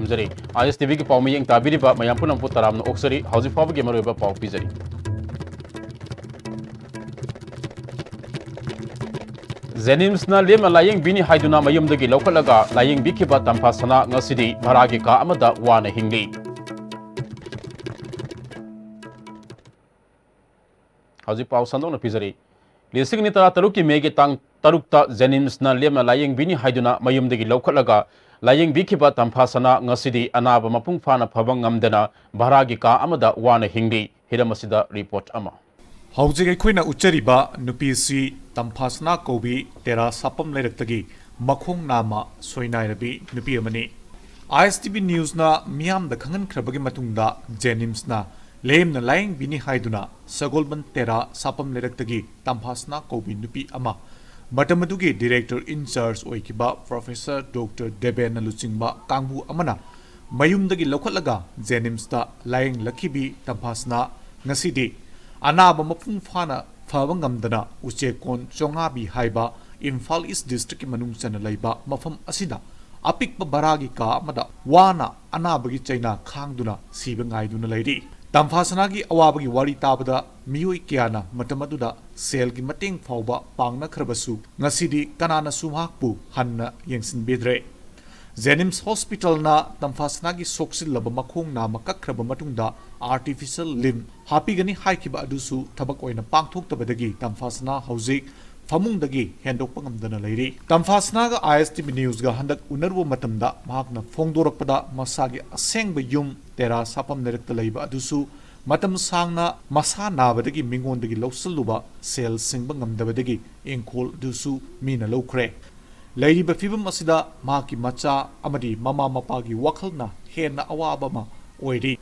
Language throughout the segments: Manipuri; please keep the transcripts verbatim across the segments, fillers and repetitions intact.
ꯄꯤꯖꯔꯤ꯫ ꯑꯥꯏ ꯑꯦꯁ ꯇꯤ ꯚꯤꯒꯤ ꯄꯥꯎ ꯃꯤꯠꯌꯦꯡ ꯇꯥꯕꯤꯔꯤꯕ ꯃꯌꯥꯝ ꯄꯨꯝꯅꯃꯛꯄꯨ ꯇꯔꯥꯝꯅ ꯑꯣꯛꯆꯔꯤ꯫ ꯍꯧꯖꯤꯛ ꯐꯥꯎꯕꯒꯤ ꯃꯔꯨꯑꯣꯏꯕ ꯄꯥꯎ ꯄꯤꯖꯔꯤ꯫ ꯖꯦꯅꯤꯝꯁꯅ ꯂꯦꯝꯅ ꯂꯥꯌꯦꯡꯕꯤꯅꯤ ꯍꯥꯏꯗꯨꯅ ꯃꯌꯨꯝꯗꯒꯤ ꯂꯧꯈꯠꯂꯒ ꯂꯥꯌꯦꯡꯕꯤꯈꯤꯕ ꯇꯝꯐꯥꯁꯅꯥ ꯉꯁꯤꯗꯤ ꯚꯔꯥꯒꯤ ꯀꯥ ꯑꯃꯗ ꯋꯥꯅ ꯍꯤꯡꯂꯤ꯫ ꯍꯧꯖꯤꯛ ꯄꯥꯎ ꯁꯟꯗꯣꯛꯅ ꯄꯤꯖꯔꯤ꯫ ꯂꯤꯁꯤꯡ ꯑꯅꯤ ꯇꯔꯥꯇꯔꯨꯛꯀꯤ ꯃꯦꯒꯤ ꯇꯥꯡ ꯇꯔꯨꯛꯇ ꯖꯦꯅꯤꯝꯁꯅ ꯂꯦꯝꯅ ꯂꯥꯌꯦꯡꯕꯤꯅꯤ ꯍꯥꯏꯗꯨꯅ ꯃꯌꯨꯝꯗꯒꯤ ꯂꯧꯈꯠꯂꯒ ꯂꯥꯌꯦꯡꯕꯤꯈꯤꯕ ꯇꯝꯐꯥꯁꯅꯥ ꯉꯁꯤꯗꯤ ꯑꯅꯥꯕ ꯃꯄꯨꯡ ꯐꯥꯅ ꯐꯕ ꯉꯝꯗꯅ ꯚꯔꯥꯒꯤ ꯀꯥ ꯑꯃꯗ ꯋꯥꯅ ꯍꯤꯡꯂꯤ꯫ ꯍꯤꯔꯝ ꯑꯁꯤꯗ ꯔꯤꯄꯣꯔꯠ ꯑꯃ꯫ ꯍꯧꯖꯤꯛ ꯑꯩꯈꯣꯏꯅ ꯎꯠꯆꯔꯤꯕ ꯅꯨꯄꯤꯁꯤ ꯇꯝꯐꯥꯁꯅꯥ ꯀꯧꯕꯤ ꯇꯦꯔꯥ ꯁꯥꯄꯝ ꯂꯩꯔꯛꯇꯒꯤ ꯃꯈꯣꯡ ꯅꯥꯝꯃ ꯁꯣꯏꯅꯥꯏꯔꯕꯤ ꯅꯨꯄꯤ ꯑꯃꯅꯤ꯫ ꯑꯥꯏ ꯑꯦꯁ ꯇꯤ ꯚꯤ ꯅ꯭ꯌꯨꯁꯅ ꯃꯤꯌꯥꯝꯗ ꯈꯪꯍꯟꯈ꯭ꯔꯕꯒꯤ ꯃꯇꯨꯡꯗ ꯖꯦꯅꯤꯝꯁꯅ ꯂꯦꯝꯅ ꯂꯥꯌꯦꯡꯕꯤꯅꯤ ꯍꯥꯏꯗꯨꯅ ꯁꯒꯣꯜꯕꯟ ꯇꯦꯔꯥ ꯁꯥꯄꯝ ꯂꯩꯔꯛꯇꯒꯤ ꯇꯝꯐꯥꯁꯅꯥ ꯀꯧꯕꯤ ꯅꯨꯄꯤ ꯑꯃ, ꯃꯇꯝ ꯑꯗꯨꯒꯤ ꯗꯤꯔꯦꯛꯇꯔ ꯏꯟ ꯆꯥꯔꯖ ꯑꯣꯏꯈꯤꯕ ꯄ꯭ꯔꯣꯐꯦꯁꯔ ꯗꯣꯛꯇꯔ ꯗꯦꯕꯦꯟꯅ ꯂꯨꯆꯤꯡꯕ ꯀꯥꯡꯕꯨ ꯑꯃꯅ ꯃꯌꯨꯝꯗꯒꯤ ꯂꯧꯈꯠꯂꯒ ꯖꯦꯅꯤꯝꯁꯇ ꯂꯥꯌꯦꯡꯂꯛꯈꯤꯕꯤ ꯇꯝꯐꯥꯁꯅꯥ ꯉꯁꯤꯗꯤ ꯑꯅꯥꯕ ꯃꯄꯨꯡ ꯐꯥꯅ ꯐꯕ ꯉꯝꯗꯅ ꯎꯆꯦꯛꯀꯣꯟ ꯆꯣꯉꯥꯕꯤ ꯍꯥꯏꯕ ꯏꯝꯐꯥꯜ ꯏꯁ ꯗꯤꯁꯇ꯭ꯔꯤꯛꯀꯤ ꯃꯅꯨꯡ ꯆꯟꯅ ꯂꯩꯕ ꯃꯐꯝ ꯑꯁꯤꯗ ꯑꯄꯤꯛꯄ ꯚꯔꯥꯒꯤ ꯀꯥ ꯑꯃꯗ ꯋꯥꯅ ꯑꯅꯥꯕꯒꯤ ꯆꯩꯅꯥ ꯈꯥꯡꯗꯨꯅ ꯁꯤꯕ ꯉꯥꯏꯗꯨꯅ ꯂꯩꯔꯤ꯫ ꯇꯝꯐꯥꯁꯅꯥꯒꯤ ꯑꯋꯥꯕꯒꯤ ꯋꯥꯔꯤ ꯇꯥꯕꯗ ꯃꯤꯑꯣꯏ ꯀꯌꯥꯅ ꯃꯇꯝ ꯑꯗꯨꯗ ꯁꯦꯜꯒꯤ ꯃꯇꯦꯡ ꯐꯥꯎꯕ ꯄꯥꯡꯅꯈ꯭ꯔꯕꯁꯨ ꯉꯁꯤꯗꯤ ꯀꯅꯥꯅꯁꯨ ꯃꯍꯥꯛꯄꯨ ꯍꯟꯅ ꯌꯦꯡꯁꯤꯟꯕꯤꯗ꯭ꯔꯦ꯫ ꯖꯦꯅꯤꯝꯁ ꯍꯣꯁꯄꯤꯇꯥꯜꯅ ꯇꯝꯐꯥꯁꯅꯥꯒꯤ ꯁꯣꯛꯆꯤꯜꯂꯕ ꯃꯈꯣꯡ ꯅꯥꯝꯃ ꯀꯛꯈ꯭ꯔꯕ ꯃꯇꯨꯡꯗ ꯑꯥꯔꯇꯤꯐꯤꯁꯤꯌꯦꯜ ꯂꯤꯝ ꯍꯥꯞꯄꯤꯒꯅꯤ ꯍꯥꯏꯈꯤꯕ ꯑꯗꯨꯁꯨ ꯊꯕꯛ ꯑꯣꯏꯅ ꯄꯥꯡꯊꯣꯛꯇꯕꯗꯒꯤ ꯇꯝꯐꯥꯁꯅꯥ ꯍꯧꯖꯤꯛ ꯐꯃꯨꯡꯗꯒꯤ ꯍꯦꯟꯗꯣꯛꯄ ꯉꯝꯗꯅ ꯂꯩꯔꯤ꯫ ꯇꯝꯐꯥꯁꯅꯥꯒ ꯑꯥꯏ ꯑꯦꯁ ꯇꯤ ꯚꯤ ꯅ꯭ꯌꯨꯁꯒ ꯍꯟꯗꯛ ꯎꯅꯔꯨꯕ ꯃꯇꯝꯗ ꯃꯍꯥꯛꯅ ꯐꯣꯡꯗꯣꯔꯛꯄꯗ ꯃꯁꯥꯒꯤ ꯑꯁꯦꯡꯕ ꯌꯨꯝ ꯇꯦꯔꯥ ꯁꯥꯄꯝ ꯂꯩꯔꯛꯇ ꯂꯩꯕ ꯑꯗꯨꯁꯨ ꯃꯇꯝ ꯁꯥꯡꯅ ꯃꯁꯥ ꯅꯥꯕꯗꯒꯤ ꯃꯤꯉꯣꯟꯗꯒꯤ ꯂꯧꯁꯤꯜꯂꯨꯕ ꯁꯦꯜ ꯁꯤꯡꯕ ꯉꯝꯗꯕꯗꯒꯤ ꯏꯪꯈꯣꯜ ꯑꯗꯨꯁꯨ ꯃꯤꯅ ꯂꯧꯈ꯭ꯔꯦ꯫ ꯂꯩꯔꯤꯕ ꯐꯤꯚꯝ ꯑꯁꯤꯗ ꯃꯍꯥꯛꯀꯤ ꯃꯆꯥ ꯑꯃꯗꯤ ꯃꯃꯥ ꯃꯄꯥꯒꯤ ꯋꯥꯈꯜꯅ ꯍꯦꯟꯅ ꯑꯋꯥꯕ ꯑꯃ ꯑꯣꯏꯔꯤ꯫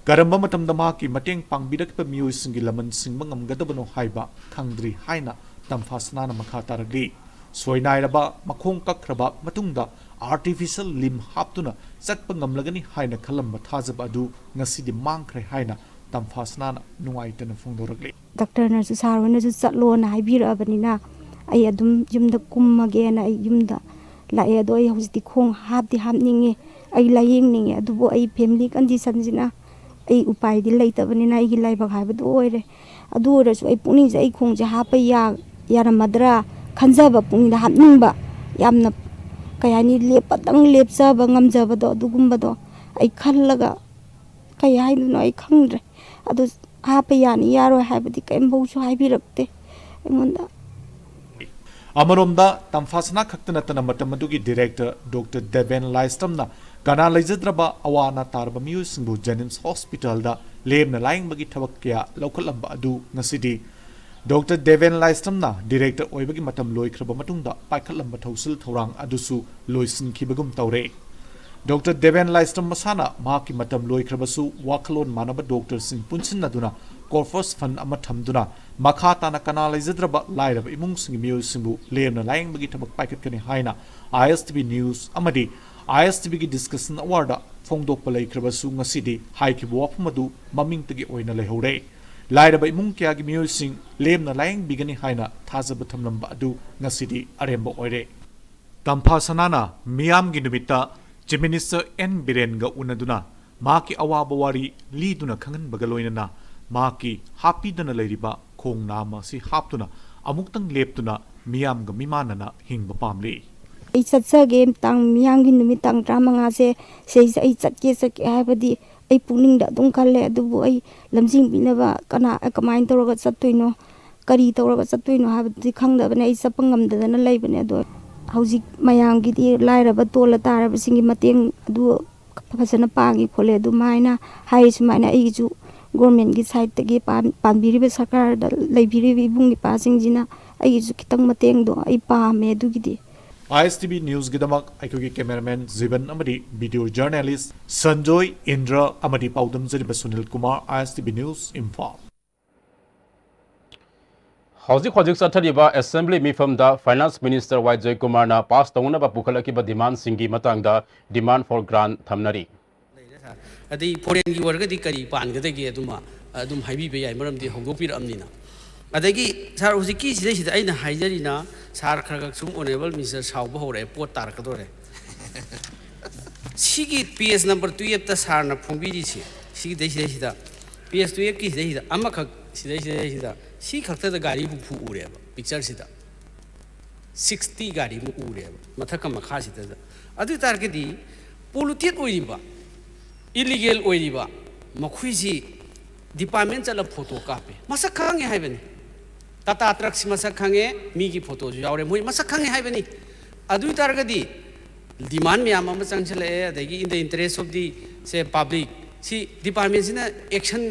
ꯀꯔꯝꯕ ꯃꯇꯝꯗ ꯃꯍꯥꯛꯀꯤ ꯃꯇꯦꯡ ꯄꯥꯡꯕꯤꯔꯛꯄ ꯃꯤꯑꯣꯏꯁꯤꯡꯒꯤ ꯂꯃꯟ ꯁꯤꯡꯕ ꯉꯝꯒꯗꯕꯅꯣ ꯍꯥꯏꯕ ꯈꯪꯗ꯭ꯔꯤ ꯍꯥꯏꯅ ꯇꯝꯐꯥꯁꯅꯥꯅ ꯃꯈꯥ ꯇꯥꯔꯛꯂꯤ꯫ ꯁꯣꯏꯅꯥꯏꯔꯕ ꯃꯈꯣꯡ ꯀꯛꯈ꯭ꯔꯕ ꯃꯇꯨꯡꯗ ꯑꯥꯔꯇꯤꯐꯤꯁꯤꯌꯦꯜ ꯂꯤꯝ ꯍꯥꯞꯇꯨꯅ ꯆꯠꯄ ꯉꯝꯂꯒꯅꯤ ꯍꯥꯏꯅ ꯈꯜꯂꯝꯕ ꯊꯥꯖꯕ ꯑꯗꯨ ꯉꯁꯤꯗꯤ ꯃꯥꯡꯈ꯭ꯔꯦ ꯍꯥꯏꯅ ꯇꯝꯐꯥꯁꯅꯥꯅ ꯅꯨꯡꯉꯥꯏꯇꯅ ꯐꯣꯡꯗꯣꯔꯛꯂꯤ꯫ ꯗꯥꯛꯇꯔꯅꯁꯨ, ꯁꯥꯔ ꯍꯣꯏꯅꯁꯨ ꯆꯠꯂꯣꯅ ꯍꯥꯏꯕꯤꯔꯛꯑꯕꯅꯤꯅ ꯑꯩ ꯑꯗꯨꯝ ꯌꯨꯝꯗ ꯀꯨꯝꯃꯒꯦꯅ ꯑꯩ ꯌꯨꯝꯗ ꯂꯥꯛꯑꯦ꯫ ꯑꯗꯣ ꯑꯩ ꯍꯧꯖꯤꯛꯇꯤ ꯈꯣꯡ ꯍꯥꯞꯇꯤ ꯍꯥꯞꯅꯤꯡꯉꯦ, ꯑꯩ ꯂꯥꯏꯌꯦꯡꯅꯤꯡꯉꯦ, ꯑꯗꯨꯕꯨ ꯑꯩ ꯐꯦꯃꯤꯂꯤ ꯀꯟꯗꯤꯁꯟꯁꯤꯅ ꯑꯩ ꯎꯄꯥꯏꯗꯤ ꯂꯩꯇꯕꯅꯤꯅ ꯑꯩꯒꯤ ꯂꯥꯏꯕꯛ ꯍꯥꯏꯕꯗꯨ ꯑꯣꯏꯔꯦ꯫ ꯑꯗꯨ ꯑꯣꯏꯔꯁꯨ ꯑꯩ ꯄꯨꯛꯅꯤꯡꯁꯦ ꯑꯩ ꯈꯣꯡꯁꯦ ꯍꯥꯞꯄ ꯌꯥ-, ꯌꯥꯔꯝꯃꯗ꯭ꯔꯥ ꯈꯟꯖꯕ, ꯄꯨꯛꯅꯤꯡꯗ ꯍꯥꯞꯅꯤꯡꯕ, ꯌꯥꯝꯅ, ꯀꯩ ꯍꯥꯏꯅꯤ, ꯂꯦꯞꯄꯗꯪ ꯂꯦꯞꯆꯕ ꯉꯝꯖꯕꯗꯣ, ꯑꯗꯨꯒꯨꯝꯕꯗꯣ ꯑꯩ ꯈꯜꯂꯒ, ꯀꯩ ꯍꯥꯏꯗꯣꯏꯅꯣ ꯑꯩ ꯈꯪꯗ꯭ꯔꯦ꯫ ꯑꯗꯨ ꯍꯥꯞꯄ ꯌꯥꯅꯤ ꯌꯥꯔꯣꯏ ꯍꯥꯏꯕꯗꯤ ꯀꯔꯤꯝꯐꯥꯎꯁꯨ ꯍꯥꯏꯕꯤꯔꯛꯇꯦ ꯑꯩꯉꯣꯟꯗ꯫ ꯑꯃꯔꯣꯝꯗ, ꯇꯝꯐꯥꯁꯅꯥ ꯈꯛꯇ ꯅꯠꯇꯅ ꯃꯇꯝ ꯑꯗꯨꯒꯤ ꯗꯤꯔꯦꯛꯇꯔ ꯗꯣꯛꯇꯔ ꯗꯦꯕꯦꯟ ꯂꯥꯏꯁ꯭ꯔꯝꯅ ꯀꯅꯥ ꯂꯩꯖꯗ꯭ꯔꯕ ꯑꯋꯥ ꯑꯅꯥ ꯇꯥꯔꯕ ꯃꯤꯑꯣꯏꯁꯤꯡꯕꯨ ꯖꯦꯅꯤꯝꯁ ꯍꯣꯁꯄꯤꯇꯥꯜꯗ ꯂꯦꯝꯅ ꯂꯥꯌꯦꯡꯕꯒꯤ ꯊꯕꯛ ꯀꯌꯥ ꯂꯧꯈꯠꯂꯝꯕ ꯑꯗꯨ ꯉꯁꯤꯗꯤ ꯗꯣꯛꯇꯔ ꯗꯦꯕꯦꯟ ꯂꯥꯏꯁ꯭ꯔꯝꯅ ꯗꯤꯔꯦꯛꯇꯔ ꯑꯣꯏꯕꯒꯤ ꯃꯇꯝ ꯂꯣꯏꯈ꯭ꯔꯕ ꯃꯇꯨꯡꯗ ꯄꯥꯏꯈꯠꯂꯝꯕ ꯊꯧꯁꯤꯜ ꯊꯧꯔꯥꯡ ꯑꯗꯨꯁꯨ ꯂꯣꯏꯁꯤꯟꯈꯤꯕꯒꯨꯝ ꯇꯧꯔꯦ꯫ ꯗꯣꯛꯇꯔ ꯗꯦꯕꯦꯟ ꯂꯥꯏꯁ꯭ꯔꯝ ꯃꯁꯥꯅ ꯃꯍꯥꯛꯀꯤ ꯃꯇꯝ ꯂꯣꯏꯈ꯭ꯔꯕꯁꯨ ꯋꯥꯈꯜꯂꯣꯟ ꯃꯥꯟꯅꯕ ꯗꯣꯛꯇꯔꯁꯤꯡ ꯄꯨꯟꯁꯤꯟꯅꯗꯨꯅ ꯀꯣꯔꯄꯁ ꯐꯟ ꯑꯃ ꯊꯝꯗꯨꯅ ꯃꯈꯥ ꯇꯥꯅ ꯀꯅꯥ ꯂꯩꯖꯗ꯭ꯔꯕ ꯂꯥꯏꯔꯕ ꯏꯃꯨꯡꯁꯤꯡꯒꯤ ꯃꯤꯑꯣꯏꯁꯤꯡꯕꯨ ꯂꯦꯝꯅ ꯂꯥꯌꯦꯡꯕꯒꯤ ꯊꯕꯛ ꯄꯥꯏꯈꯠꯀꯅꯤ ꯍꯥꯏꯅ ISTV News ꯑꯃꯗꯤ ISTVꯒꯤ Discussion Hourꯗ ꯐꯣꯡꯗꯣꯛꯄ ꯂꯩꯈ꯭ꯔꯕꯁꯨ ꯉꯁꯤꯗꯤ ꯍꯥꯏꯈꯤꯕ ꯋꯥꯐꯝ ꯑꯗꯨ ꯃꯃꯤꯡꯇꯒꯤ ꯑꯣꯏꯅ ꯂꯩꯍꯧꯔꯦ꯫ ꯂꯥꯏꯔꯕ ꯏꯃꯨꯡ ꯀꯌꯥꯒꯤ ꯃꯤꯑꯣꯏꯁꯤꯡ ꯂꯦꯝꯅ ꯂꯥꯌꯦꯡꯕꯤꯒꯅꯤ ꯍꯥꯏꯅ ꯊꯥꯖꯕ ꯊꯝꯂꯝꯕ ꯑꯗꯨ ꯉꯁꯤꯗꯤ ꯑꯔꯦꯝꯕ ꯑꯣꯏꯔꯦ꯫ ꯇꯝꯐꯥ ꯁꯅꯥꯅ ꯃꯤꯌꯥꯝꯒꯤ ꯅꯨꯃꯤꯠꯇ Chief Minister N ꯕꯤꯔꯦꯟꯒ ꯎꯅꯗꯨꯅ ꯃꯍꯥꯛꯀꯤ ꯑꯋꯥꯕ ꯋꯥꯔꯤ ꯂꯤꯗꯨꯅ ꯈꯪꯍꯟꯕꯒ ꯂꯣꯏꯅꯅ ꯃꯍꯥꯛꯀꯤ ꯍꯥꯞꯄꯤꯗꯅ ꯂꯩꯔꯤꯕ ꯈꯣꯡ ꯅꯥꯝꯃ ꯑꯁꯤ ꯍꯥꯞꯇꯨꯅ ꯑꯃꯨꯛꯇꯪ ꯂꯦꯞꯇꯨꯅ ꯃꯤꯌꯥꯝꯒ ꯃꯤꯃꯥꯟꯅꯅ ꯍꯤꯡꯕ ꯄꯥꯝꯂꯤ꯫ ꯑꯩ ꯆꯠꯆꯒꯦ, ꯇꯥꯡ, ꯃꯤꯌꯥꯝꯒꯤ ꯅꯨꯃꯤꯠ ꯇꯥꯡ ꯇꯔꯥꯃꯉꯥꯁꯦ ꯁꯤꯗꯩꯁꯤꯗ ꯑꯩ ꯆꯠꯀꯦ, ꯆꯠꯀꯦ ꯍꯥꯏꯕꯗꯤ ꯑꯩ ꯄꯨꯛꯅꯤꯡꯗ ꯑꯗꯨꯝ ꯈꯜꯂꯦ꯫ ꯑꯗꯨꯕꯨ ꯑꯩ ꯂꯝꯖꯤꯡꯕꯤꯅꯕ ꯀꯅꯥ, ꯀꯃꯥꯏꯅ ꯇꯧꯔꯒ ꯆꯠꯇꯣꯏꯅꯣ, ꯀꯔꯤ ꯇꯧꯔꯒ ꯆꯠꯇꯣꯏꯅꯣ ꯍꯥꯏꯕꯗꯨꯗꯤ ꯈꯪꯗꯕꯅꯦ꯫ ꯑꯩ ꯆꯠꯄ ꯉꯝꯗꯗꯅ ꯂꯩꯕꯅꯦ꯫ ꯑꯗꯣ ꯍꯧꯖꯤꯛ ꯃꯌꯥꯝꯒꯤꯗꯤ ꯂꯥꯏꯔꯕ ꯇꯣꯜꯂ ꯇꯥꯔꯕꯁꯤꯡꯒꯤ ꯃꯇꯦꯡ ꯑꯗꯨ ꯐꯖꯅ ꯄꯥꯡꯉꯤ ꯈꯣꯠꯂꯤ꯫ ꯑꯗꯨꯃꯥꯏꯅ ꯍꯥꯏꯔꯤ꯫ ꯁꯨꯃꯥꯏꯅ ꯑꯩꯒꯤꯁꯨ ꯒꯣꯔꯃꯦꯟꯒꯤ ꯁꯥꯏꯠꯇꯒꯤ ꯄꯥꯟ-, ꯄꯥꯟꯕꯤꯔꯤꯕ ꯁꯔꯀꯥꯔꯗ ꯂꯩꯕꯤꯔꯤꯕ ꯏꯕꯨꯡ ꯏꯄꯥꯁꯤꯡꯁꯤꯅ ꯑꯩꯒꯤꯁꯨ ꯈꯤꯇꯪ ꯃꯇꯦꯡꯗꯣ ꯑꯩ ꯄꯥꯝꯃꯦ꯫ ꯑꯗꯨꯒꯤꯗꯤ ISTV Newsꯒꯤꯗꯃꯛ ꯑꯩꯈꯣꯏꯒꯤ cameraman ꯖꯤꯕꯟ ꯑꯃꯗꯤ video journalist ꯁꯟꯖꯣꯏ, ꯏꯟꯗ꯭ꯔ ꯑꯃꯗꯤ ꯄꯥꯎꯗꯝꯖꯔꯤꯕ ꯁꯨꯅꯤꯜ ꯀꯨꯃꯥꯔ, ISTV News, ꯏꯝꯐꯥꯜ꯫ ꯍꯧꯖꯤꯛ ꯍꯧꯖꯤꯛ ꯆꯠꯊꯔꯤꯕ ꯑꯦꯁꯦꯝꯕ꯭ꯂꯤ ꯃꯤꯐꯝꯗ ꯐꯥꯏꯅꯥꯟꯁ ꯃꯤꯅꯤꯁꯇꯔ ꯋꯥꯏ ꯖꯣꯏꯀꯨꯃꯥꯔꯅ ꯄꯥꯁ ꯇꯧꯅꯅꯕ ꯄꯨꯈꯠꯂꯛꯈꯤꯕ ꯗꯤꯃꯥꯟꯁꯤꯡꯒꯤ ꯃꯇꯥꯡꯗ demand for grant ꯊꯝꯅꯔꯤ꯫ ꯑꯗꯩ ꯐꯣꯔꯦꯟꯒꯤ ꯑꯣꯏꯔꯒꯗꯤ ꯀꯔꯤ ꯄꯥꯟꯒꯗꯒꯦ ꯑꯗꯨꯃ ꯑꯗꯨꯝ ꯍꯥꯏꯕꯤꯕ ꯌꯥꯏ, ꯃꯔꯝꯗꯤ ꯍꯧꯗꯣꯛꯄꯤꯔꯛꯑꯕꯅꯤꯅ꯫ ꯑꯗꯒꯤ ꯁꯥꯔ, ꯍꯧꯖꯤꯛꯀꯤ ꯁꯤꯗꯩꯁꯤꯗ ꯑꯩꯅ ꯍꯥꯏꯖꯔꯤꯅ, ꯁꯥꯔ, ꯈꯔ ꯈꯔ ꯁꯨꯝ ꯑꯣꯅꯔꯦꯕꯜ ꯃꯤꯅꯤꯁꯇꯔ ꯁꯥꯎꯕ ꯍꯧꯔꯛꯑꯦ, ꯄꯣꯠ ꯇꯥꯔꯛꯀꯗꯧꯔꯦ꯫ ꯁꯤꯒꯤ page number twelve ꯇ ꯁꯥꯔꯅ ꯐꯣꯡꯕꯤꯔꯤꯁꯦ, ꯁꯤꯒꯤꯗꯩꯁꯤꯗꯩꯁꯤꯗ, page twelve ꯀꯤ ꯁꯤꯗꯩꯁꯤꯗ ꯑꯃꯈꯛ, ꯁꯤꯗꯩꯁꯤꯗꯩꯁꯤꯗ ꯁꯤ ꯈꯛꯇꯗ ꯒꯥꯔꯤ ꯍꯨꯝꯐꯨ ꯎꯔꯦꯕ, picture ꯁꯤꯗ sixty ꯒꯥꯔꯤꯃꯨꯛ ꯎꯔꯦꯕ, ꯃꯊꯛꯀ ꯃꯈꯥꯁꯤꯗ꯫ ꯑꯗꯨ ꯑꯣꯏ ꯇꯥꯔꯒꯗꯤ polluted ꯑꯣꯏꯔꯤꯕ, illegal ꯑꯣꯏꯔꯤꯕ ꯃꯈꯣꯏꯁꯤ department ꯆꯠꯂ photo ꯀꯥꯞꯄꯦ, ꯃꯁꯛ ꯈꯪꯉꯦ ꯍꯥꯏꯕꯅꯤ꯫ Tata truck ꯁꯤ ꯃꯁꯛ ꯈꯪꯉꯦ, ꯃꯤꯒꯤ photo ꯁꯨ ꯌꯥꯎꯔꯦ, ꯃꯣꯏ ꯃꯁꯛ ꯈꯪꯉꯦ ꯍꯥꯏꯕꯅꯤ꯫ ꯑꯗꯨ ꯑꯣꯏ ꯇꯥꯔꯒꯗꯤ demand ꯃꯌꯥꯝ ꯑꯃ ꯆꯪꯁꯤꯜꯂꯛꯑꯦ, ꯑꯗꯒꯤ in the interest of the, say, public, ꯁꯤ department ꯁꯤꯅ action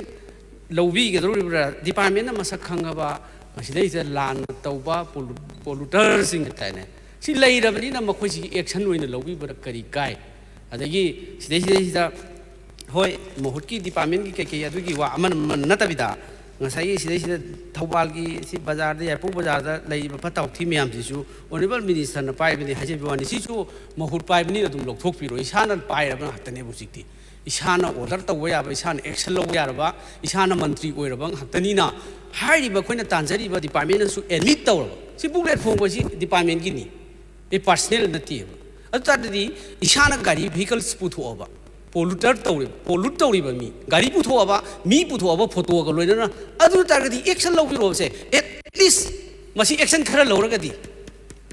ꯂꯧꯕꯤꯒꯗꯧꯔꯤꯕ꯭ꯔꯥ? Department ꯅ ꯃꯁꯛ ꯈꯪꯉꯕ, ꯃꯁꯤꯗꯩꯁꯤꯗ ꯂꯥꯟꯅ ꯇꯧꯕ pollu-, polluter ꯁꯤꯡ ꯍꯥꯏꯇꯥꯔꯦꯅꯦ, ꯁꯤ ꯂꯩꯔꯕꯅꯤꯅ ꯃꯈꯣꯏꯁꯤꯒꯤ action ꯑꯣꯏꯅ ꯂꯧꯕꯤꯕꯗ ꯀꯔꯤ ꯀꯥꯏ? ꯑꯗꯒꯤ ꯁꯤꯗꯩꯁꯤꯗꯩꯁꯤꯗ, ꯍꯣꯏ, ꯃꯍꯨꯠꯀꯤ department ꯀꯤ ꯀꯩꯀꯩ ꯑꯗꯨꯒꯤ ꯋꯥ ꯑꯃꯅ ꯑꯃ ꯅꯠꯇꯕꯤꯗ, ꯉꯁꯥꯏꯒꯤ ꯁꯤꯗꯩꯁꯤꯗ ꯊꯧꯕꯥꯜꯒꯤ ꯁꯤ ꯕꯖꯥꯔꯗ, ꯌꯥꯏꯔꯤꯄꯣꯛ ꯕꯖꯥꯔꯗ ꯂꯩꯔꯤꯕ ꯐꯠꯇ ꯍꯥꯎꯊꯤ ꯃꯌꯥꯝꯁꯤꯁꯨ honourable minister ꯅ ꯄꯥꯏꯕꯅꯤ ꯍꯥꯏꯖꯕ ꯋꯥꯅꯤ, ꯁꯤꯁꯨ ꯃꯍꯨꯠ ꯄꯥꯏꯕꯅꯤꯅ ꯑꯗꯨꯝ ꯂꯧꯊꯣꯛꯄꯤꯔꯣ, ꯏꯁꯥꯅ ꯄꯥꯏꯔꯕ ꯉꯥꯛꯇꯅꯦꯕ ꯍꯧꯖꯤꯛꯇꯤ꯫ ꯏꯁꯥꯅ order ꯇꯧꯕ ꯌꯥꯕ, ꯏꯁꯥꯅ action ꯂꯧꯕ ꯌꯥꯔꯕ, ꯏꯁꯥꯅ ꯃꯟꯇ꯭ꯔꯤ ꯑꯣꯏꯔꯕ ꯉꯥꯛꯇꯅꯤꯅ, ꯍꯥꯏꯔꯤꯕ ꯑꯩꯈꯣꯏꯅ ꯇꯥꯟꯖꯔꯤꯕ department ꯅꯁꯨ admit ꯇꯧꯔꯕ꯫ ꯁꯤ booklet ꯐꯣꯡꯕꯁꯤ department ꯒꯤꯅꯤ, ꯑꯩ personal ꯅꯠꯇꯦꯕ꯫ ꯑꯗꯨ ꯇꯥꯔꯗꯤ ꯏꯁꯥꯅ ꯒꯥꯔꯤ, vehicles ꯄꯨꯊꯣꯛꯑꯕ, polluter ꯇꯧꯔꯤꯕ, pollute ꯇꯧꯔꯤꯕ ꯃꯤ, ꯒꯥꯔꯤ ꯄꯨꯊꯣꯛꯑꯕ, ꯃꯤ ꯄꯨꯊꯣꯛꯑꯕ photo ꯒ ꯂꯣꯏꯅꯅ, ꯑꯗꯨ ꯇꯥꯔꯒꯗꯤ action ꯂꯧꯕꯤꯔꯣꯕꯁꯦ, at least ꯃꯁꯤ action ꯈꯔ ꯂꯧꯔꯒꯗꯤ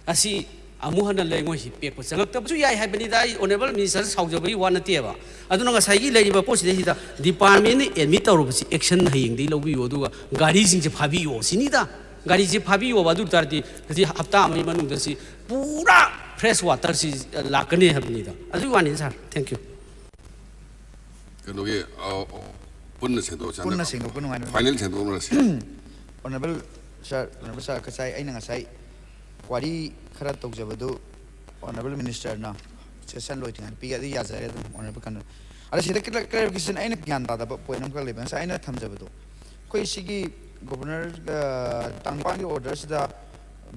ꯑꯁꯤ ꯑꯃꯨꯛ ꯍꯟꯅ ꯂꯩꯉꯣꯏꯁꯤ ꯄꯦꯛꯄ ꯆꯪꯉꯛꯇꯕꯁꯨ ꯌꯥꯏ ꯍꯥꯏꯕꯅꯤꯗ꯫ ꯑꯩ honourable minister ꯁꯥꯎꯖꯕꯒꯤ ꯋꯥ ꯅꯠꯇꯦꯕ꯫ ꯑꯗꯨꯅ ꯉꯁꯥꯏꯒꯤ ꯂꯩꯔꯤꯕ ꯄꯣꯠꯁꯤꯗꯩꯁꯤꯗ department ꯅ admit ꯇꯧꯔꯕꯁꯤ action ꯍꯌꯦꯡꯗꯒꯤ ꯂꯧꯕꯤꯌꯨ, ꯑꯗꯨꯒ ꯒꯥꯔꯤꯁꯤꯡꯁꯦ ꯐꯥꯕꯤꯌꯣ ꯁꯤꯅꯤꯗ꯫ ꯒꯥꯔꯤꯁꯦ ꯐꯥꯕꯤꯌꯣꯕ, ꯑꯗꯨ ꯑꯣꯏ ꯇꯥꯔꯗꯤ ꯍꯧꯖꯤꯛ ꯍꯞꯇꯥ ꯑꯃꯒꯤ ꯃꯅꯨꯡꯗ ꯁꯤ ꯄꯨꯔꯥ fresh water ꯁꯤ ꯂꯥꯛꯀꯅꯤ ꯍꯥꯏꯕꯅꯤꯗ꯫ ꯑꯗꯨꯒꯤ ꯋꯥꯅꯤ sir, thank you꯫ ꯀꯩꯅꯣꯒꯤ ꯑ, ꯑ, ꯄꯨꯟꯅ ꯁꯦꯡꯗꯣꯛꯑꯁꯤ꯫ ꯄꯨꯟꯅ ꯁꯦꯡꯗꯣꯛꯄ ꯅꯨꯡꯉꯥꯏꯅꯕ꯫ Final ꯁꯦꯡꯗꯣꯛꯅꯔꯁꯤ꯫ Honourable sir, Honourable sir, ꯉꯁꯥꯏ ꯑꯩꯅ ꯉꯁꯥꯏ ꯋꯥꯔꯤ ꯈꯔ ꯇꯧꯖꯕꯗꯨ Honourable minister ꯅ session ꯂꯣꯏꯗ꯭ꯔꯤꯉꯩꯗ ꯄꯤꯒꯦ, ꯑꯗꯨ ꯌꯥꯖꯔꯦ ꯑꯗꯨꯝ Honourable ꯀꯩꯅꯣ꯫ ꯑꯗ ꯁꯤꯗ ꯈꯤꯇꯪ clarification, ꯑꯩꯅ ꯒ꯭ꯌꯥꯟ ꯇꯥꯗꯕ point ꯑꯃꯈꯛ ꯂꯩꯕ꯫ ꯉꯁꯥꯏ ꯑꯩꯅ ꯊꯝꯖꯕꯗꯣ, ꯑꯩꯈꯣꯏ ꯁꯤꯒꯤ Governor, ꯑ, ꯇꯥꯡ ꯅꯤꯄꯥꯟꯒꯤ order ꯁꯤꯗ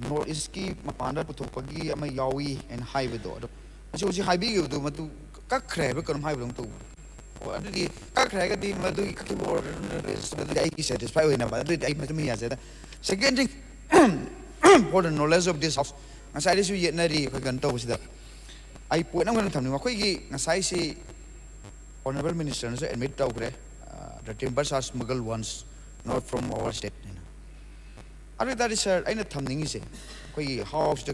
North East ꯀꯤ ꯃꯄꯥꯟꯗ ꯄꯨꯊꯣꯛꯄꯒꯤ ꯑꯃ ꯌꯥꯎꯏ ꯍꯥꯏꯅ ꯍꯥꯏꯕꯗꯣ, ꯑꯗꯣ ꯍꯧꯖꯤꯛ ꯍꯧꯖꯤꯛ ꯍꯥꯏꯕꯤꯈꯤꯕꯗꯣ ꯃꯗꯨ ꯀꯛꯈ꯭ꯔꯦ ꯍꯥꯏꯕ ꯀꯩꯅꯣꯝ ꯍꯥꯏꯕꯗꯧꯅ ꯇꯧꯕ꯫ ꯑꯣ, ꯑꯗꯨꯗꯤ ꯀꯛꯈ꯭ꯔꯦ ꯍꯥꯏꯔꯒꯗꯤ ꯃꯗꯨꯒꯤ ꯀꯛꯈꯤꯕ order ꯗꯨꯗꯤ ꯑꯩꯒꯤ satisfy ꯑꯣꯏꯅꯕ, ꯑꯗꯨꯗꯤ ꯑꯩ ꯃꯇꯨꯡ ꯏꯟꯅ ꯌꯥꯖꯔꯦ꯫ Second thing, for the knowledge of this house, ꯉꯁꯥꯏꯗꯩꯁꯨ ꯌꯦꯠꯅꯔꯤ ꯑꯩꯈꯣꯏ ꯀꯩꯅꯣ ꯇꯧꯕꯁꯤꯗ꯫ ꯑꯩ ꯄꯣꯏꯟ ꯑꯃꯈꯛ ꯊꯝꯅꯤꯡꯉꯤ꯫ ꯑꯩꯈꯣꯏꯒꯤ ꯉꯁꯥꯏꯁꯤ ꯑꯣꯅꯔꯦꯕꯜ ꯃꯤꯅꯤꯁꯇꯔꯅꯁꯨ ꯑꯦꯗꯃꯤꯠ ꯇꯧꯈ꯭ꯔꯦ, "The timber are smuggled ones, not from our state" ꯍꯥꯏꯅ꯫ ꯑꯗꯨ ꯑꯣꯏ ꯇꯥꯔꯗꯤ ꯁꯥꯔ, ꯑꯩꯅ ꯊꯝꯅꯤꯡꯉꯤꯁꯦ, ꯑꯩꯈꯣꯏꯒꯤ ꯍꯥꯎꯁꯇ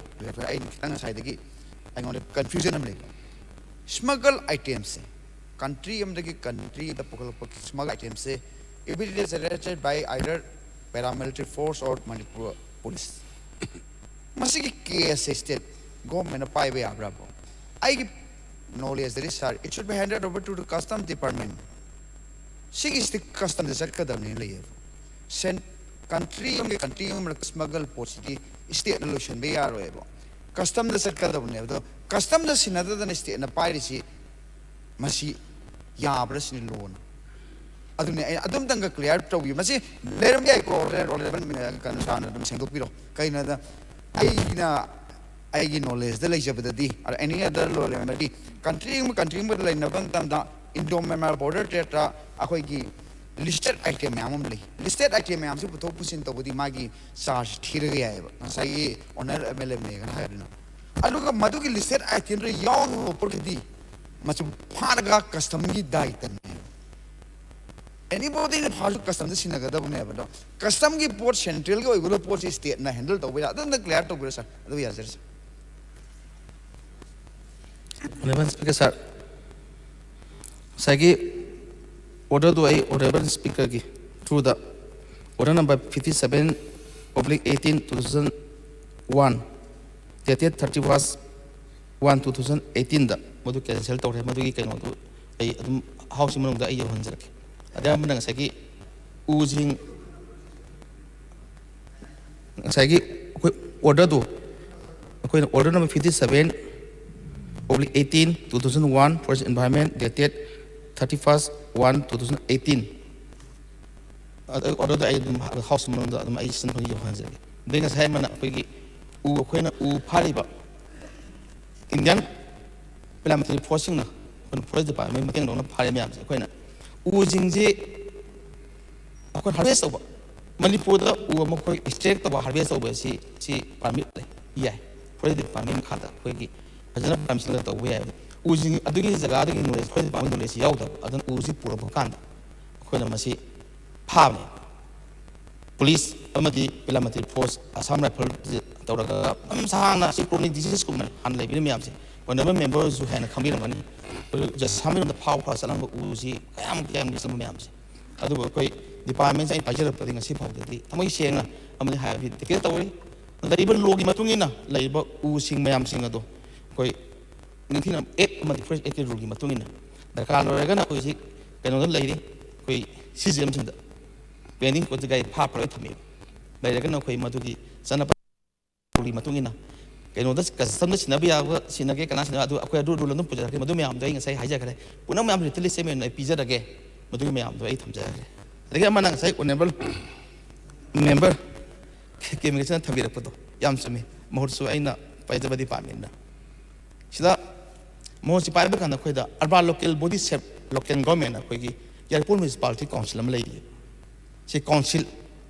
ꯑꯩꯅ ꯈꯤꯇꯪ ꯉꯁꯥꯏꯗꯒꯤ ꯑꯩꯉꯣꯟꯗ ꯀꯟꯐ꯭ꯌꯨꯖꯟ ꯑꯃ ꯂꯩꯕ꯫ ꯁ꯭ꯃꯒꯜ ꯑꯥꯏꯇꯦꯝꯁꯦ, ꯀꯟꯇ꯭ꯔꯤ ꯑꯃꯗꯒꯤ ꯀꯟꯇ꯭ꯔꯤ ꯑꯃꯗ ꯄꯨꯈꯠꯂꯛꯄ ꯁ꯭ꯃꯒꯜ ꯑꯥꯏꯇꯦꯝꯁꯦ, if it is generated by either paramilitary force or Manipur police, ꯃꯁꯤꯒꯤ ꯀꯦꯁꯁꯦ ꯁ꯭ꯇꯦꯠ ꯒꯣꯚꯔꯟꯃꯦꯟꯅ ꯄꯥꯏꯕ ꯌꯥꯕ꯭ꯔꯥꯕꯣ? ꯑꯩꯒꯤ ꯅꯣꯂꯦꯖꯇꯗꯤ ꯁꯥꯔ, "It should be handed over to the custom department." ꯁꯤꯒꯤ ꯁ꯭ꯇꯦꯠ ꯀꯁꯇꯝꯗ ꯆꯠꯀꯗꯕꯅꯦꯅ ꯂꯩꯌꯦꯕ꯫ ꯁꯦꯟ ꯀꯟꯇ꯭ꯔꯤ ꯑꯃꯒꯤ ꯀꯟꯇ꯭ꯔꯤ ꯑꯃꯒꯤ ꯃꯔꯛꯇ ꯁ꯭ꯃꯒꯜ ꯄꯣꯠꯁꯤꯗꯤ ꯁ꯭ꯇꯦꯠꯅ ꯂꯣꯏꯁꯤꯟꯕ ꯌꯥꯔꯣꯏꯕ꯫ ꯀꯁꯇꯝꯗ ꯆꯠꯀꯗꯕꯅꯦꯕ꯫ ꯑꯗꯣ ꯀꯁꯇꯝꯗ ꯁꯤꯟꯅꯗꯗꯅ ꯁ꯭ꯇꯦꯠꯅ ꯄꯥꯏꯔꯤꯁꯤ ꯃꯁꯤ ꯌꯥꯕ꯭ꯔꯥ ꯁꯤꯅꯤ ꯂꯣꯅ꯫ ꯑꯗꯨꯅꯦ ꯑꯩꯅ ꯑꯗꯨꯝꯇꯪꯒ ꯀ꯭ꯂꯤꯌꯥꯔ ꯇꯧꯕꯤꯌꯨ꯫ ꯃꯁꯤ ꯂꯩꯔꯝꯕ ꯌꯥꯏꯀꯣ, ꯑꯣꯅꯔꯦꯕꯜ ꯀꯩꯅꯣ ꯁꯥꯔꯅ ꯑꯗꯨꯝ ꯁꯦꯡꯗꯣꯛꯄꯤꯔꯣ꯫ ꯀꯩꯅꯣꯗ ꯑꯩꯅ, ꯑꯩꯒꯤ ꯅꯣꯂꯦꯖꯇ ꯂꯩꯖꯕꯗꯗꯤ, ꯑꯦꯅꯤ ꯑꯗꯔ ꯂꯣ ꯂꯩꯔꯝꯃꯗꯤ, ꯀꯟꯇ꯭ꯔꯤ ꯑꯃ ꯀꯟꯇ꯭ꯔꯤ ꯑꯃꯒ ꯂꯩꯅꯕ ꯃꯇꯝꯗ ꯏꯟꯗꯣ ꯃ꯭ꯌꯥꯟꯃꯥꯔ ꯕꯣꯔꯗꯔ ꯇ꯭ꯔꯦꯠꯇ ꯑꯩꯈꯣꯏꯒꯤ ꯂꯤꯁꯇꯦꯠ ꯑꯥꯏꯇꯦꯝ ꯃꯌꯥꯝ ꯑꯃ ꯂꯩ꯫ ꯂꯤꯁꯇꯦꯠ ꯑꯥꯏꯇꯦꯝ ꯃꯌꯥꯝꯁꯤ ꯄꯨꯊꯣꯛ ꯄꯨꯁꯤꯟ ꯇꯧꯕꯗꯤ ꯃꯥꯒꯤ ꯆꯥꯔꯖ ꯊꯤꯔꯒ ꯌꯥꯏꯑꯕ, ꯉꯁꯥꯏꯒꯤ ꯑꯣꯅꯔꯦꯕꯜ ꯑꯦꯝ ꯑꯦꯜ ꯑꯦꯅ ꯍꯥꯏꯕꯗꯨꯅ꯫ ꯑꯗꯨꯒ ꯃꯗꯨꯒꯤ ꯂꯤꯁꯇꯦꯠ ꯑꯥꯏꯇꯦꯝꯗꯨꯗ ꯌꯥꯎꯗꯕ ꯄꯣꯠꯇꯨꯗꯤ ꯃꯆꯨꯝ ꯐꯥꯔꯒ ꯀꯁꯇꯝꯒꯤ ꯗꯥꯏꯇꯅꯦ꯫ ꯑꯦꯅꯤꯕꯣꯗꯤꯅ ꯐꯥꯔꯁꯨ ꯀꯁꯇꯝꯗ ꯁꯤꯟꯅꯒꯗꯕꯅꯦꯕ꯫ ꯑꯗꯣ ꯀꯁꯇꯝꯒꯤ ꯄꯣꯠ, ꯁꯦꯟꯇ꯭ꯔꯦꯜꯒꯤ ꯑꯣꯏꯒꯗꯕ ꯄꯣꯠꯁꯤ ꯁ꯭ꯇꯦꯠꯅ ꯍꯦꯟꯗꯜ ꯇꯧꯕ ꯌꯥꯏ꯫ ꯑꯗꯨꯝꯇ ꯀ꯭ꯂꯤꯌꯥꯔ ꯇꯧꯕꯤꯔꯣ ꯁꯥꯔ, ꯑꯗꯨ ꯌꯥꯖꯔꯦ ꯁꯥꯔ꯫ ꯑꯣꯅꯔꯦꯕꯜ ꯁ꯭ꯄꯤꯀꯔ ꯁꯥꯔ, ꯉꯁꯥꯏꯒꯤ ꯑꯣꯔꯗꯔꯗꯨ ꯑꯩ ꯑꯣꯅꯔꯦꯕꯜ ꯁ꯭ꯄꯤꯀꯔꯒꯤ ꯊ꯭ꯔꯨꯗ, order number fifty seven oblique eighteen two thousand one, dated thirty first one two thousand eighteen ꯗ ꯃꯗꯨ ꯀꯦꯟꯁꯦꯜ ꯇꯧꯔꯦ꯫ ꯃꯗꯨꯒꯤ ꯀꯩꯅꯣꯗꯨ ꯑꯩ ꯑꯗꯨꯝ ꯍꯥꯎꯁꯀꯤ ꯃꯅꯨꯡꯗ ꯑꯩ ꯌꯧꯍꯟꯖꯔꯛꯀꯦ꯫ ꯑꯗꯩ ꯑꯃꯅ ꯉꯁꯥꯏꯒꯤ ꯎꯁꯤꯡ, ꯉꯁꯥꯏꯒꯤ ꯑꯩꯈꯣꯏ ꯑꯣꯔꯗꯔꯗꯨ, ꯑꯩꯈꯣꯏꯅ order number fifty seven oblique eighteen two thousand one, forest environment, dated thirty first one two thousand eighteen, ꯑꯗ ꯑꯣꯔꯗꯔꯗꯣ ꯑꯩ ꯑꯗꯨꯝ ꯍꯥꯎꯁ ꯃꯅꯨꯡꯗ ꯑꯗꯨꯝ ꯑꯩ ꯁꯤꯟꯐꯝ ꯌꯧꯍꯟꯖꯒꯦ꯫ ꯑꯗꯩ ꯉꯁꯥꯏ ꯑꯃꯅ ꯑꯩꯈꯣꯏꯒꯤ ꯎ, ꯑꯩꯈꯣꯏꯅ ꯎ ꯐꯥꯔꯤꯕ ꯏꯟꯗꯤꯌꯥꯟ ꯄꯦꯔꯥꯃꯤꯂꯤꯇꯔꯤ ꯐꯣꯔꯁꯁꯤꯡꯅ, ꯑꯩꯈꯣꯏꯅ ꯐꯣꯔꯦꯁ ꯗꯤꯄꯥꯔꯠꯃꯦꯟ ꯃꯇꯦꯡ ꯂꯧꯅ ꯐꯥꯔꯤꯕ ꯃꯌꯥꯝꯁꯦ, ꯑꯩꯈꯣꯏꯅ ꯎꯁꯤꯡꯁꯤ ꯑꯩꯈꯣꯏ ꯍꯥꯔꯚꯦꯁ ꯇꯧꯕ, ꯃꯅꯤꯄꯨꯔꯗ ꯎ ꯑꯃ ꯑꯩꯈꯣꯏ ꯑꯦꯛꯁꯇ꯭ꯔꯦꯛ ꯇꯧꯕ, ꯍꯥꯔꯚꯦꯁ ꯇꯧꯕ ꯑꯁꯤ, ꯁꯤ ꯄꯥꯔꯃꯤꯠ ꯂꯩ, ꯌꯥꯏ꯫ ꯐꯣꯔꯦꯁ ꯗꯤꯄꯥꯔꯠꯃꯦꯟ ꯃꯈꯥꯗ ꯑꯩꯈꯣꯏꯒꯤ ꯐꯖꯅ ꯄꯥꯔꯃꯤꯁꯟꯒ ꯇꯧꯕ ꯌꯥꯏ꯫ ꯎꯁꯤꯡ ꯑꯗꯨꯒꯤ ꯖꯒꯥꯗꯒꯤ ꯅꯣꯂꯦꯖ, ꯑꯩꯈꯣꯏ ꯗꯤꯄꯥꯔꯠꯃꯦꯟ ꯅꯣꯂꯦꯖꯁꯤ ꯌꯥꯎꯗꯕ, ꯑꯗꯨꯅ ꯎꯁꯤ ꯄꯨꯔꯛꯄ ꯀꯥꯟꯗ ꯑꯩꯈꯣꯏꯅ ꯃꯁꯤ ꯐꯥꯕꯅꯦ꯫ ꯄꯨꯂꯤꯁ ꯑꯃꯗꯤ ꯄꯦꯔꯥꯃꯤꯂꯤꯇꯔꯤ ꯐꯣꯔꯁ, ꯑꯁꯥꯝ ꯔꯥꯏꯐꯜ ꯇꯧꯔꯒ ꯃꯇꯝ ꯁꯥꯡꯅ ꯁꯤ ꯀ꯭ꯔꯣꯅꯤꯛ ꯗꯤꯖꯤꯖꯀꯨꯝꯅ ꯍꯥꯟꯅ ꯂꯩꯕꯤꯔꯤꯕ ꯃꯌꯥꯝꯁꯦ ꯑꯣꯅꯔꯦꯕꯜ ꯃꯦꯝꯕꯔꯁꯨ ꯍꯦꯟꯅ ꯈꯪꯕꯤꯔꯝꯒꯅꯤ꯫ ꯑꯩꯈꯣꯏ ꯖꯁꯥꯃꯤꯔꯣꯝꯗ ꯐꯥꯎ ꯐꯥ ꯆꯠꯂꯝꯕ ꯎꯁꯤ ꯀꯌꯥꯝ ꯀꯌꯥꯝ ꯂꯤꯁꯤꯟꯕ ꯃꯌꯥꯝꯁꯦ꯫ ꯑꯗꯨꯕꯨ ꯑꯩꯈꯣꯏ ꯗꯤꯄꯥꯔꯠꯃꯦꯟꯁꯦ ꯑꯩ ꯄꯥꯏꯖꯔꯛꯄꯗꯤ ꯉꯁꯤ ꯐꯥꯎꯗꯗꯤ ꯊꯃꯣꯏ ꯁꯦꯡꯅ ꯑꯃꯗꯤ ꯍꯥꯏꯕꯗꯤ ꯗꯤꯀ꯭ꯂꯦꯌꯔ ꯇꯧꯔꯤ꯫ ꯂꯩꯔꯤꯕ ꯂꯣꯒꯤ ꯃꯇꯨꯡ ꯏꯟꯅ ꯂꯩꯔꯤꯕ ꯎꯁꯤꯡ ꯃꯌꯥꯝꯁꯤꯡ ꯑꯗꯣ ꯑꯩꯈꯣꯏ ꯅꯤꯡꯊꯤꯅ ꯑꯦꯛ ꯑꯃꯗꯤ ꯐꯣꯔꯦꯁ ꯑꯦꯛꯀꯤ ꯔꯨꯜꯒꯤ ꯃꯇꯨꯡ ꯏꯟꯅ ꯗꯔꯀꯥꯔ ꯂꯣꯏꯔꯒꯅ ꯑꯩꯈꯣꯏ ꯍꯧꯖꯤꯛ ꯀꯩꯅꯣꯗ ꯂꯩꯔꯤ, ꯑꯩꯈꯣꯏ ꯁꯤ ꯖꯤ ꯑꯦꯝꯁꯤꯡꯗ ꯄꯦꯟꯗꯤꯡ ꯀꯣꯔꯠꯇ ꯒꯥꯔꯤ ꯐꯥꯞꯄ ꯂꯣꯏ ꯊꯝꯃꯦꯕ꯫ ꯂꯩꯔꯒꯅ ꯑꯩꯈꯣꯏ ꯃꯗꯨꯒꯤ ꯆꯠꯅꯕ ꯔꯨꯜꯒꯤ ꯃꯇꯨꯡ ꯏꯟꯅ ꯀꯩꯅꯣꯗ ꯀꯁꯇꯝꯗ ꯁꯤꯟꯅꯕ ꯌꯥꯕ ꯁꯤꯟꯅꯒꯦ, ꯀꯅꯥ ꯁꯤꯟꯅꯕ ꯑꯗꯨ ꯑꯩꯈꯣꯏ ꯑꯗꯨ ꯔꯨꯜ ꯑꯗꯨꯝ ꯄꯨꯖꯔꯛꯀꯦ꯫ ꯃꯗꯨ ꯃꯌꯥꯝꯗꯣ ꯑꯩ ꯉꯁꯥꯏ ꯍꯥꯏꯖꯈ꯭ꯔꯦ꯫ ꯄꯨꯝꯅꯃꯛ ꯃꯌꯥꯝ ꯔꯤꯇꯟ ꯂꯤꯁ ꯑꯃ ꯑꯣꯏꯅ ꯑꯩ ꯄꯤꯖꯔꯒꯦ꯫ ꯃꯗꯨꯒꯤ ꯃꯌꯥꯝꯗꯣ ꯑꯩ ꯊꯝꯖꯔꯒꯦ꯫ ꯑꯗꯒꯤ ꯑꯃꯅ ꯉꯁꯥꯏ ꯑꯣꯅꯔꯦꯕꯜ ꯃꯦꯝꯕꯔ ꯀꯦ ꯃꯤꯀꯦꯁꯟꯅ ꯊꯝꯕꯤꯔꯛꯄꯗꯣ ꯌꯥꯝ ꯆꯨꯝꯃꯤ꯫ ꯃꯍꯨꯠꯁꯨ ꯑꯩꯅ ꯄꯥꯏꯖꯕ ꯗꯤꯄꯥꯔꯠꯃꯦꯟꯅ ꯁꯤꯗ ꯃꯍꯨꯠꯁꯤ ꯄꯥꯏꯕ ꯀꯥꯟꯗ ꯑꯩꯈꯣꯏꯗ ꯑꯔꯕꯥꯟ ꯂꯣꯀꯦꯜ ꯕꯣꯗꯤ ꯁꯦꯞ ꯂꯣꯀꯦꯜ ꯒꯣꯔꯃꯦꯟ ꯑꯩꯈꯣꯏꯒꯤ ꯌꯥꯏꯔꯤꯄꯣꯛ ꯃ꯭ꯌꯨꯅꯤꯁꯤꯄꯥꯂꯤꯇꯤ ꯀꯥꯎꯟꯁꯤꯜ ꯑꯃ ꯂꯩꯔꯤ꯫ ꯁꯤ ꯀꯥꯎꯟꯁꯤꯜ,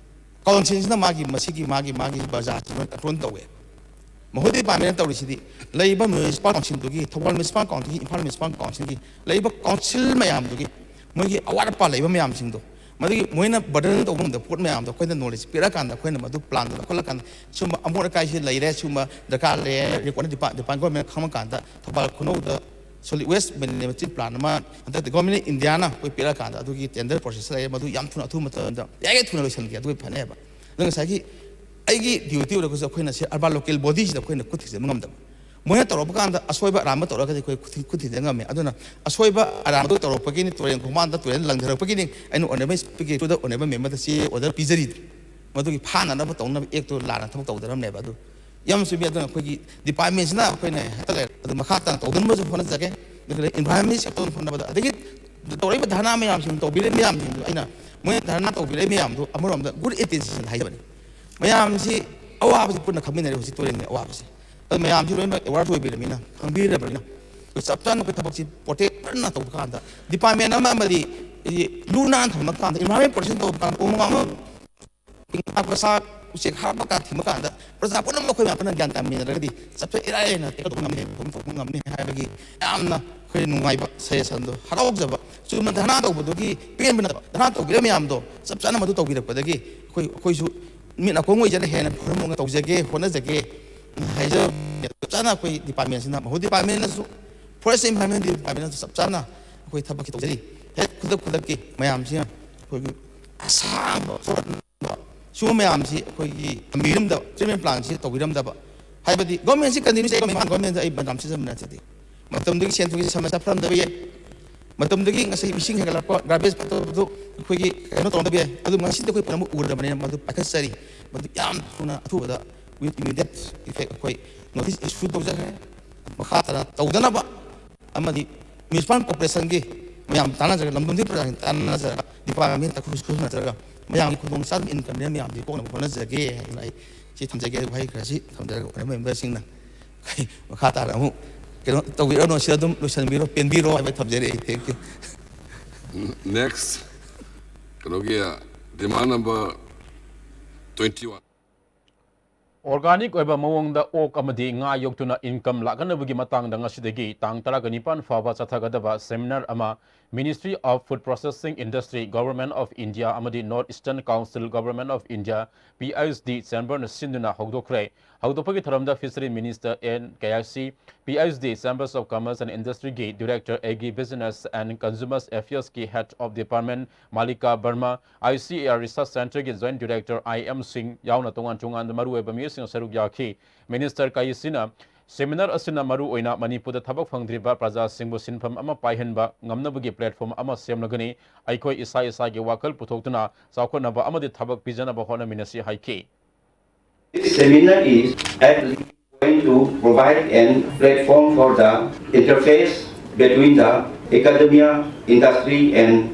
ꯀꯥꯎꯟꯁꯤꯜꯁꯤꯅ ꯃꯥꯒꯤ ꯃꯁꯤꯒꯤ ꯃꯥꯒꯤ ꯃꯥꯒꯤ ꯕꯖꯥꯔꯁꯤ ꯂꯣꯏ ꯀꯟꯇ꯭ꯔꯣꯜ ꯇꯧꯋꯦ꯫ ꯃꯍꯨꯠ ꯗꯤꯄꯥꯔꯠꯃꯦꯟꯅ ꯇꯧꯔꯤꯁꯤꯗꯤ ꯂꯩꯔꯤꯕ ꯃ꯭ꯌꯨꯅꯤꯁꯤꯄꯥꯜ ꯀꯥꯎꯟꯁꯤꯜꯗꯨꯒꯤ, ꯊꯧꯕꯥꯜ ꯃ꯭ꯌꯨꯅꯤꯁꯤꯄꯥꯜ ꯀꯥꯎꯟꯁꯤꯜꯒꯤ, ꯏꯝꯐꯥꯜ ꯃ꯭ꯌꯨꯅꯤꯁꯤꯄꯥꯜ ꯀꯥꯎꯟꯁꯤꯜꯒꯤ ꯂꯩꯔꯤꯕ ꯀꯥꯎꯟꯁꯤꯜ ꯃꯌꯥꯝꯗꯨꯒꯤ ꯃꯣꯏꯒꯤ ꯑꯋꯥꯠ ꯑꯄꯥ ꯂꯩꯕ ꯃꯌꯥꯝꯁꯤꯡꯗꯣ, ꯃꯗꯨꯒꯤ ꯃꯣꯏꯅ ꯕꯔꯗꯟ ꯇꯧꯕ ꯉꯝꯗꯕ ꯄꯣꯠ ꯃꯌꯥꯝꯗꯣ ꯑꯩꯈꯣꯏꯅ ꯅꯣꯂꯦꯖ ꯄꯤꯔꯛꯑꯀꯥꯟꯗ ꯑꯩꯈꯣꯏꯅ ꯃꯗꯨ ꯄ꯭ꯂꯥꯟꯗꯣ ꯂꯧꯈꯠꯂꯀꯥꯟꯗ ꯁꯨꯝꯕ ꯑꯃꯣꯠ ꯑꯀꯥꯏꯁꯤ ꯂꯩꯔꯦ, ꯁꯨꯝꯕ ꯗꯔꯀꯥꯔ ꯂꯩꯔꯦ, ꯔꯦꯀꯣꯔꯗ ꯗꯤꯄꯥꯔꯠ ꯗꯤꯄꯥꯔꯠ ꯒꯣꯔꯃꯦꯟ ꯈꯪꯉꯀꯥꯟꯗ ꯊꯧꯕꯥꯜ ꯈꯨꯅꯧꯗ ꯁꯣꯂꯤꯗ ꯋꯦꯁ ꯃꯦꯅꯦꯖꯃꯦꯟ ꯄ꯭ꯂꯥꯟ ꯑꯃ ꯍꯟꯗꯛꯇ ꯒꯣꯔꯃꯦꯟ ꯑꯣꯐ ꯏꯟꯗꯤꯌꯥꯅ ꯑꯩꯈꯣꯏ ꯄꯤꯔꯛꯑꯀꯥꯟꯗ ꯑꯗꯨꯒꯤ ꯇꯦꯟꯗꯔ ꯄ꯭ꯔꯣꯁꯦꯁ ꯂꯩꯔꯦ, ꯃꯗꯨ ꯌꯥꯝ ꯊꯨꯅ ꯑꯊꯨꯕ ꯃꯇꯝꯗ ꯌꯥꯔꯤꯉꯩ ꯊꯨꯅ ꯂꯣꯏꯁꯤꯟꯒꯦ, ꯑꯗꯨꯒꯤ ꯐꯅꯦꯕ꯫ ꯑꯗꯣ ꯉꯁꯥꯏꯒꯤ ꯑꯩꯒꯤ ꯗ꯭ꯌꯨꯇꯤ ꯑꯣꯏꯔꯒꯁꯨ ꯑꯩꯈꯣꯏꯅ ꯁꯤ ꯑꯔꯕꯥꯟ ꯂꯣꯀꯦꯜ ꯕꯣꯗꯤꯁꯤꯗ ꯑꯩꯈꯣꯏꯅ ꯈꯨꯠ ꯊꯤꯡꯖꯤꯟꯕ ꯉꯝꯗꯕ꯫ ꯃꯣꯏꯅ ꯇꯧꯔꯛꯄ ꯀꯥꯟꯗ ꯑꯁꯣꯏꯕ ꯑꯔꯥꯟꯕ ꯇꯧꯔꯒꯗꯤ ꯑꯩꯈꯣꯏ ꯈꯨꯠ ꯊꯤ-, ꯈꯨꯠ ꯊꯤꯡꯖꯤꯟ ꯉꯝꯃꯦ꯫ ꯑꯗꯨꯅ ꯑꯁꯣꯏꯕ ꯑꯔꯥꯟꯕꯗꯨ ꯇꯧꯔꯛꯄꯒꯤꯅꯤ, ꯇꯨꯔꯦꯜ ꯈꯣꯡꯕꯥꯟꯗ ꯇꯨꯔꯦꯜ ꯂꯪꯊꯔꯛꯄꯒꯤꯅꯤ ꯑꯩꯅ ꯑꯣꯅꯔꯦꯕꯜ ꯁ꯭ꯄꯤꯀꯔꯗ ꯑꯣꯅꯔꯦꯕꯜ ꯃꯦꯝꯕꯔꯗ ꯆꯦ ꯑꯣꯔꯗꯔ ꯄꯤꯖꯔꯤꯗꯨ꯫ ꯃꯗꯨꯒꯤ ꯐꯥꯅꯅꯕ ꯇꯧꯅꯕ ꯑꯦꯛꯇꯨ ꯂꯥꯟꯅ ꯊꯕꯛ ꯇꯧꯗꯅꯕꯅꯦꯕ꯫ ꯑꯗꯨ ꯌꯥꯝ ꯆꯨꯝꯃꯤ꯫ ꯑꯗꯨꯅ ꯑꯩꯈꯣꯏꯒꯤ ꯗꯤꯄꯥꯔꯠꯃꯦꯟꯁꯤꯅ ꯑꯩꯈꯣꯏꯅ ꯍꯦꯛꯇ ꯂꯩꯔꯦ꯫ ꯑꯗꯨ ꯃꯈꯥ ꯇꯥꯅ ꯇꯧꯗꯅꯕꯁꯨ ꯍꯣꯠꯅꯖꯒꯦ꯫ ꯑꯗꯨꯒ ꯏꯟꯚꯥꯏꯔꯣꯟꯃꯦꯟ ꯁꯦꯞ ꯇꯧꯅꯕ ꯍꯣꯠꯅꯕꯗ, ꯑꯗꯒꯤ ꯇꯧꯔꯛꯏꯕ ꯙꯔꯅꯥ ꯃꯌꯥꯝꯁꯤꯡ, ꯇꯧꯕꯤꯔꯛꯏꯕ ꯃꯌꯥꯝꯁꯤꯡꯗꯣ ꯑꯩꯅ, ꯃꯣꯏꯅ ꯙꯔꯅꯥ ꯇꯧꯕꯤꯔꯛꯏ ꯃꯌꯥꯝꯗꯣ ꯑꯃꯔꯣꯝꯗ ꯒꯨꯗ ꯏꯟꯇꯦꯟꯁꯟ ꯍꯥꯏꯖꯕꯅꯤ꯫ ꯃꯌꯥꯝꯁꯤ ꯑꯋꯥꯕꯁꯤ ꯄꯨꯟꯅ ꯈꯪꯃꯤꯟꯅꯔꯦ꯫ ꯍꯧꯖꯤꯛ ꯇꯨꯔꯦꯜꯒꯤ ꯑꯋꯥꯕꯁꯤ, ꯑꯗꯨ ꯃꯌꯥꯝꯁꯤ ꯂꯣꯏꯅꯃꯛ ꯑꯦꯋꯥꯔ ꯑꯣꯏꯕꯤꯔꯕꯅꯤꯅ, ꯈꯪꯕꯤꯔꯕꯅꯤꯅ, ꯑꯩꯈꯣꯏ ꯆꯞ ꯆꯥꯅ ꯑꯩꯈꯣꯏ ꯊꯕꯛꯁꯤ ꯄ꯭ꯔꯣꯇꯦꯛ ꯀꯟꯅ ꯇꯧꯕ ꯀꯥꯟꯗ ꯗꯤꯄꯥꯔꯠꯃꯦꯟ ꯑꯃ ꯑꯃꯗꯤ ꯂꯨ ꯅꯥꯟꯅ ꯊꯝꯕ ꯀꯥꯟꯗ, ꯏꯟꯚꯥꯏꯔꯣꯟꯃꯦꯟ ꯄ꯭ꯔꯣꯇꯦꯛꯁꯟ ꯇꯧꯕ ꯀꯥꯟꯗ ꯎ ꯑꯃ ꯄꯤꯡ ꯀꯥꯞꯄ ꯁꯥ ꯎꯆꯦꯛ ꯍꯥꯠꯄ ꯀꯥ ꯊꯤꯡꯕ ꯀꯥꯟꯗ ꯄ꯭ꯔꯖꯥ ꯄꯨꯝꯅꯃꯛ ꯑꯩꯈꯣꯏ ꯃꯌꯥꯝ ꯄꯨꯟꯅ ꯒ꯭ꯌꯥꯟ ꯇꯥꯃꯤꯟꯅꯔꯒꯗꯤ ꯆꯞꯁꯦ ꯏꯔꯥꯏ ꯂꯥꯏꯅ ꯇꯦꯛꯀꯠ ꯇꯧꯕ ꯉꯝꯅꯤ, ꯃꯐꯝ ꯊꯣꯛꯄ ꯉꯝꯅꯤ ꯍꯥꯏꯕꯒꯤ ꯌꯥꯝꯅ ꯑꯩꯈꯣꯏ ꯅꯨꯡꯉꯥꯏꯕ ꯁꯖꯦꯁꯟꯗꯣ, ꯍꯔꯥꯎꯖꯕ꯫ ꯆꯨꯝꯅ ꯙꯔꯅꯥ ꯇꯧꯕꯗꯨꯒꯤ ꯄꯦꯟꯕ ꯅꯠꯇꯕ, ꯙꯔꯅꯥ ꯇꯧꯕꯤꯔꯤꯕ ꯃꯌꯥꯝꯗꯣ ꯆꯞ ꯆꯥꯅ ꯃꯗꯨ ꯇꯧꯕꯤꯔꯛꯄꯗꯒꯤ ꯑꯩꯈꯣꯏ, ꯑꯩꯈꯣꯏꯁꯨ ꯃꯤꯠ ꯅꯥꯀꯣꯡ ꯑꯣꯏꯖꯅ ꯍꯦꯟꯅ ꯐꯕ ꯃꯑꯣꯡꯗ ꯇꯧꯖꯒꯦ, ꯍꯣꯠꯅꯖꯒꯦ ꯍꯥꯏꯖꯕ꯫ ꯆꯞ ꯆꯥꯅ ꯑꯩꯈꯣꯏ ꯗꯤꯄꯥꯔꯠꯃꯦꯟꯁꯤꯅ, ꯃꯍꯨꯠ ꯗꯤꯄꯥꯔꯠꯃꯦꯟꯅꯁꯨ, ꯐꯣꯔꯦꯁ ꯏꯟꯚꯥꯏꯔꯣꯟꯃꯦꯟ ꯗꯤꯄꯥꯔꯠꯃꯦꯟꯅꯁꯨ ꯆꯞ ꯆꯥꯅ ꯑꯩꯈꯣꯏ ꯊꯕꯛꯀꯤ ꯇꯧꯖꯔꯤ꯫ ꯍꯦꯛ ꯈꯨꯗꯛ ꯈꯨꯗꯛꯀꯤ ꯃꯌꯥꯝꯁꯤꯅ ꯑꯩꯈꯣꯏꯒꯤ ꯑꯁꯥꯡꯕ ꯁꯤꯒꯨꯝꯕ ꯃꯌꯥꯝꯁꯤ ꯑꯩꯈꯣꯏꯒꯤ ꯊꯝꯕꯤꯔꯝꯗꯕ, ꯇ꯭ꯔꯤꯠꯃꯦꯟ ꯄ꯭ꯂꯥꯟꯁꯤ ꯇꯧꯕꯤꯔꯝꯗꯕ ꯍꯥꯏꯕꯗꯤ ꯒꯣꯔꯃꯦꯟꯁꯤ ꯀꯟꯇꯤꯅ꯭ꯌꯨ ꯆꯠꯄ, ꯒꯣꯔꯃꯦꯟꯗ ꯑꯩ ꯃꯇꯝ ꯁꯤꯖꯤꯟꯅꯕ ꯅꯠꯆꯗꯦ꯫ ꯃꯇꯝꯗꯨꯒꯤ ꯁꯦꯟ ꯊꯨꯝꯒꯤ ꯁꯃꯁ꯭ꯌꯥ ꯐꯔꯝꯗꯕ ꯌꯥꯏ, ꯃꯇꯝꯗꯨꯒꯤ ꯉꯁꯤ ꯃꯤꯁꯤꯡ ꯍꯦꯟꯒꯠꯂꯛꯄ, ꯒꯥꯔꯕꯦꯖ ꯐꯠꯇꯕꯗꯨ ꯑꯩꯈꯣꯏꯒꯤ ꯀꯩꯅꯣ ꯇꯧꯅꯗꯕ ꯌꯥꯏ꯫ ꯑꯗꯨ ꯉꯁꯤꯗꯤ ꯑꯩꯈꯣꯏ ꯄꯨꯝꯅꯃꯛ ꯎꯔꯕꯅꯤꯅ ꯃꯗꯨ ꯄꯥꯏꯈꯠꯆꯔꯤ꯫ ꯃꯗꯨ ꯌꯥꯝ ꯊꯨꯅ ꯑꯊꯨꯕꯗ with immediate effect ꯑꯩꯈꯣꯏ ꯅꯣꯇꯤꯁ ꯏꯁꯨ ꯇꯧꯖꯈ꯭ꯔꯦ꯫ ꯃꯈꯥ ꯇꯥꯅ ꯇꯧꯗꯅꯕ ꯑꯃꯗꯤ ꯃ꯭ꯌꯨꯅꯤꯁꯤꯄꯥꯜ ꯀꯣꯔꯄꯣꯔꯦꯁꯟꯒꯤ ꯃꯌꯥꯝ ꯇꯥꯟꯅꯖꯔꯒ, ꯂꯝꯗꯝꯒꯤ ꯄ꯭ꯔꯖꯥꯁꯤꯡ ꯇꯥꯟꯅꯖꯔꯒ, ꯗꯤꯄꯥꯔꯠꯃꯦꯟ ꯇꯥꯈꯨ ꯈꯨꯠꯁꯨꯅꯖꯔꯒ ꯃꯌꯥꯝꯒꯤ ꯈꯨꯗꯣꯡ ꯆꯥꯗꯕ ꯏꯟꯀꯝ ꯃꯌꯥꯝꯁꯤ ꯀꯣꯛꯅꯕ ꯍꯣꯠꯅꯖꯒꯦ ꯍꯥꯏꯗꯅ ꯑꯩ ꯁꯤ ꯊꯝꯖꯒꯦ꯫ ꯋꯥꯍꯩ ꯈꯔꯁꯤ ꯊꯝꯖꯔꯒ ꯑꯣꯅꯔꯦꯕꯜ ꯃꯦꯝꯕꯔꯁꯤꯡꯅ ꯃꯈꯥ ꯇꯥꯅ ꯑꯃꯨꯛ ꯀꯩꯅꯣ ꯇꯧꯕꯤꯔꯅꯨ, ꯁꯤꯗ ꯑꯗꯨꯝ ꯂꯣꯏꯁꯤꯟꯕꯤꯔꯣ, ꯄꯦꯟꯕꯤꯔꯣ ꯍꯥꯏꯕ ꯊꯝꯖꯔꯤ ꯑꯩ꯫ Thank you꯫ Next, ꯀꯩꯅꯣꯒꯤ demand number twenty one꯫ Organic ꯑꯣꯏꯕ ꯃꯑꯣꯡꯗ ꯑꯣꯛ ꯑꯃꯗꯤ ꯉꯥ ꯌꯣꯛꯇꯨꯅ ꯏꯟꯀꯝ ꯂꯥꯛꯍꯟꯅꯕꯒꯤ ꯃꯇꯥꯡꯗ ꯉꯁꯤꯗꯒꯤ ꯇꯥꯡ ꯇꯔꯥꯒ ꯅꯤꯄꯥꯟ ꯐꯥꯎꯕ ꯆꯠꯊꯒꯗꯕ ꯁꯦꯃꯤꯅꯥꯔ ꯑꯃ Ministry of Food Processing Industry, Government of India ꯑꯃꯗꯤ North Eastern Council, Government of India, P I S D Chamberꯅ ꯁꯤꯟꯗꯨꯅ ꯍꯧꯗꯣꯛꯈ꯭ꯔꯦ꯫ ꯍꯧꯗꯣꯛꯄꯒꯤ ꯊꯧꯔꯝꯗ Fishery Minister N Kayasi, P I S D Chambers of Commerce and Industryꯒꯤ Director Agri Business and Consumers Affairsꯀꯤ Head of Department Malika Verma, I C A R Research Centreꯒꯤ Joint Director I M Singh ꯌꯥꯎꯅ ꯇꯣꯉꯥꯟ ꯇꯣꯉꯥꯟꯕ ꯃꯔꯨꯑꯣꯏꯕ ꯃꯤꯑꯣꯏꯁꯤꯡ ꯁꯔꯨꯛ ꯌꯥꯈꯤ꯫ Minister Kayasiꯅ ꯁꯦꯃꯤꯅꯥꯔ ꯑꯁꯤꯅ ꯃꯔꯨ ꯑꯣꯏꯅ ꯃꯅꯤꯄꯨꯔꯗ ꯊꯕꯛ ꯐꯪꯗ꯭ꯔꯤꯕ ꯄ꯭ꯔꯖꯥꯁꯤꯡꯕꯨ ꯁꯤꯟꯐꯝ ꯑꯃ ꯄꯥꯏꯍꯟꯕ ꯉꯝꯅꯕꯒꯤ platform ꯑꯃ ꯁꯦꯝꯂꯒꯅꯤ꯫ ꯑꯩꯈꯣꯏ ꯏꯁꯥ ꯏꯁꯥꯒꯤ ꯋꯥꯈꯜ ꯄꯨꯊꯣꯛꯇꯨꯅ ꯆꯥꯎꯈꯠꯅꯕ ꯑꯃꯗꯤ ꯊꯕꯛ ꯄꯤꯖꯅꯕ ꯍꯣꯠꯅꯃꯤꯟꯅꯁꯤ ꯍꯥꯏꯈꯤ꯫ This seminar is at least going to provide an platform for the interface between the academia, industry, and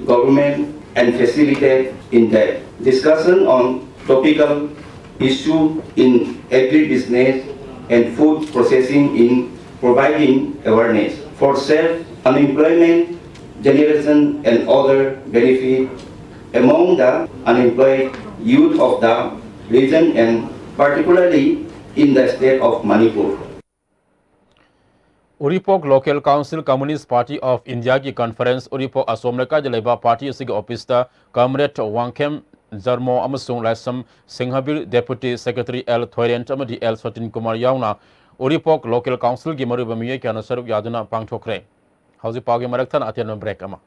government and facilitate in-depth discussion on topical issues in agribusiness and food processing in providing awareness for self-employment generation and other benefit among the unemployed youth of the region and particularly in the state of Manipur. Uripok Local Council Communist Party of Indiaꯒꯤ conference ꯎꯔꯤꯄꯣꯛ ꯑꯁꯣꯝ ꯂꯩꯀꯥꯏꯗ ꯂꯩꯕ party ꯑꯁꯤꯒꯤ officeꯇ Comrade ꯋꯥꯡꯈꯦꯝ ꯖꯔꯃꯣ ꯑꯃꯁꯨꯡ ꯂꯥꯏꯁ꯭ꯔꯝ ꯁꯤꯡꯍꯕꯤꯔ, Deputy Secretary ꯑꯦꯜ ꯊꯣꯏꯔꯦꯟ ꯑꯃꯗꯤ ꯑꯦꯜ ꯁꯣꯇꯤꯟ ꯀꯨꯃꯥꯔ ꯌꯥꯎꯅ ꯎꯔꯤꯄꯣꯛ Local Councilꯒꯤ ꯃꯔꯨꯑꯣꯏꯕ ꯃꯤꯑꯣꯏ ꯀꯌꯥꯅ ꯁꯔꯨꯛ ꯌꯥꯗꯨꯅ ꯄꯥꯡꯊꯣꯛꯈ꯭ꯔꯦ꯫ ꯍꯧꯖꯤꯛ ꯄꯥꯎꯒꯤ ꯃꯔꯛ ꯊꯠꯅ ꯑꯇꯦꯟꯕ break ꯑꯃ꯫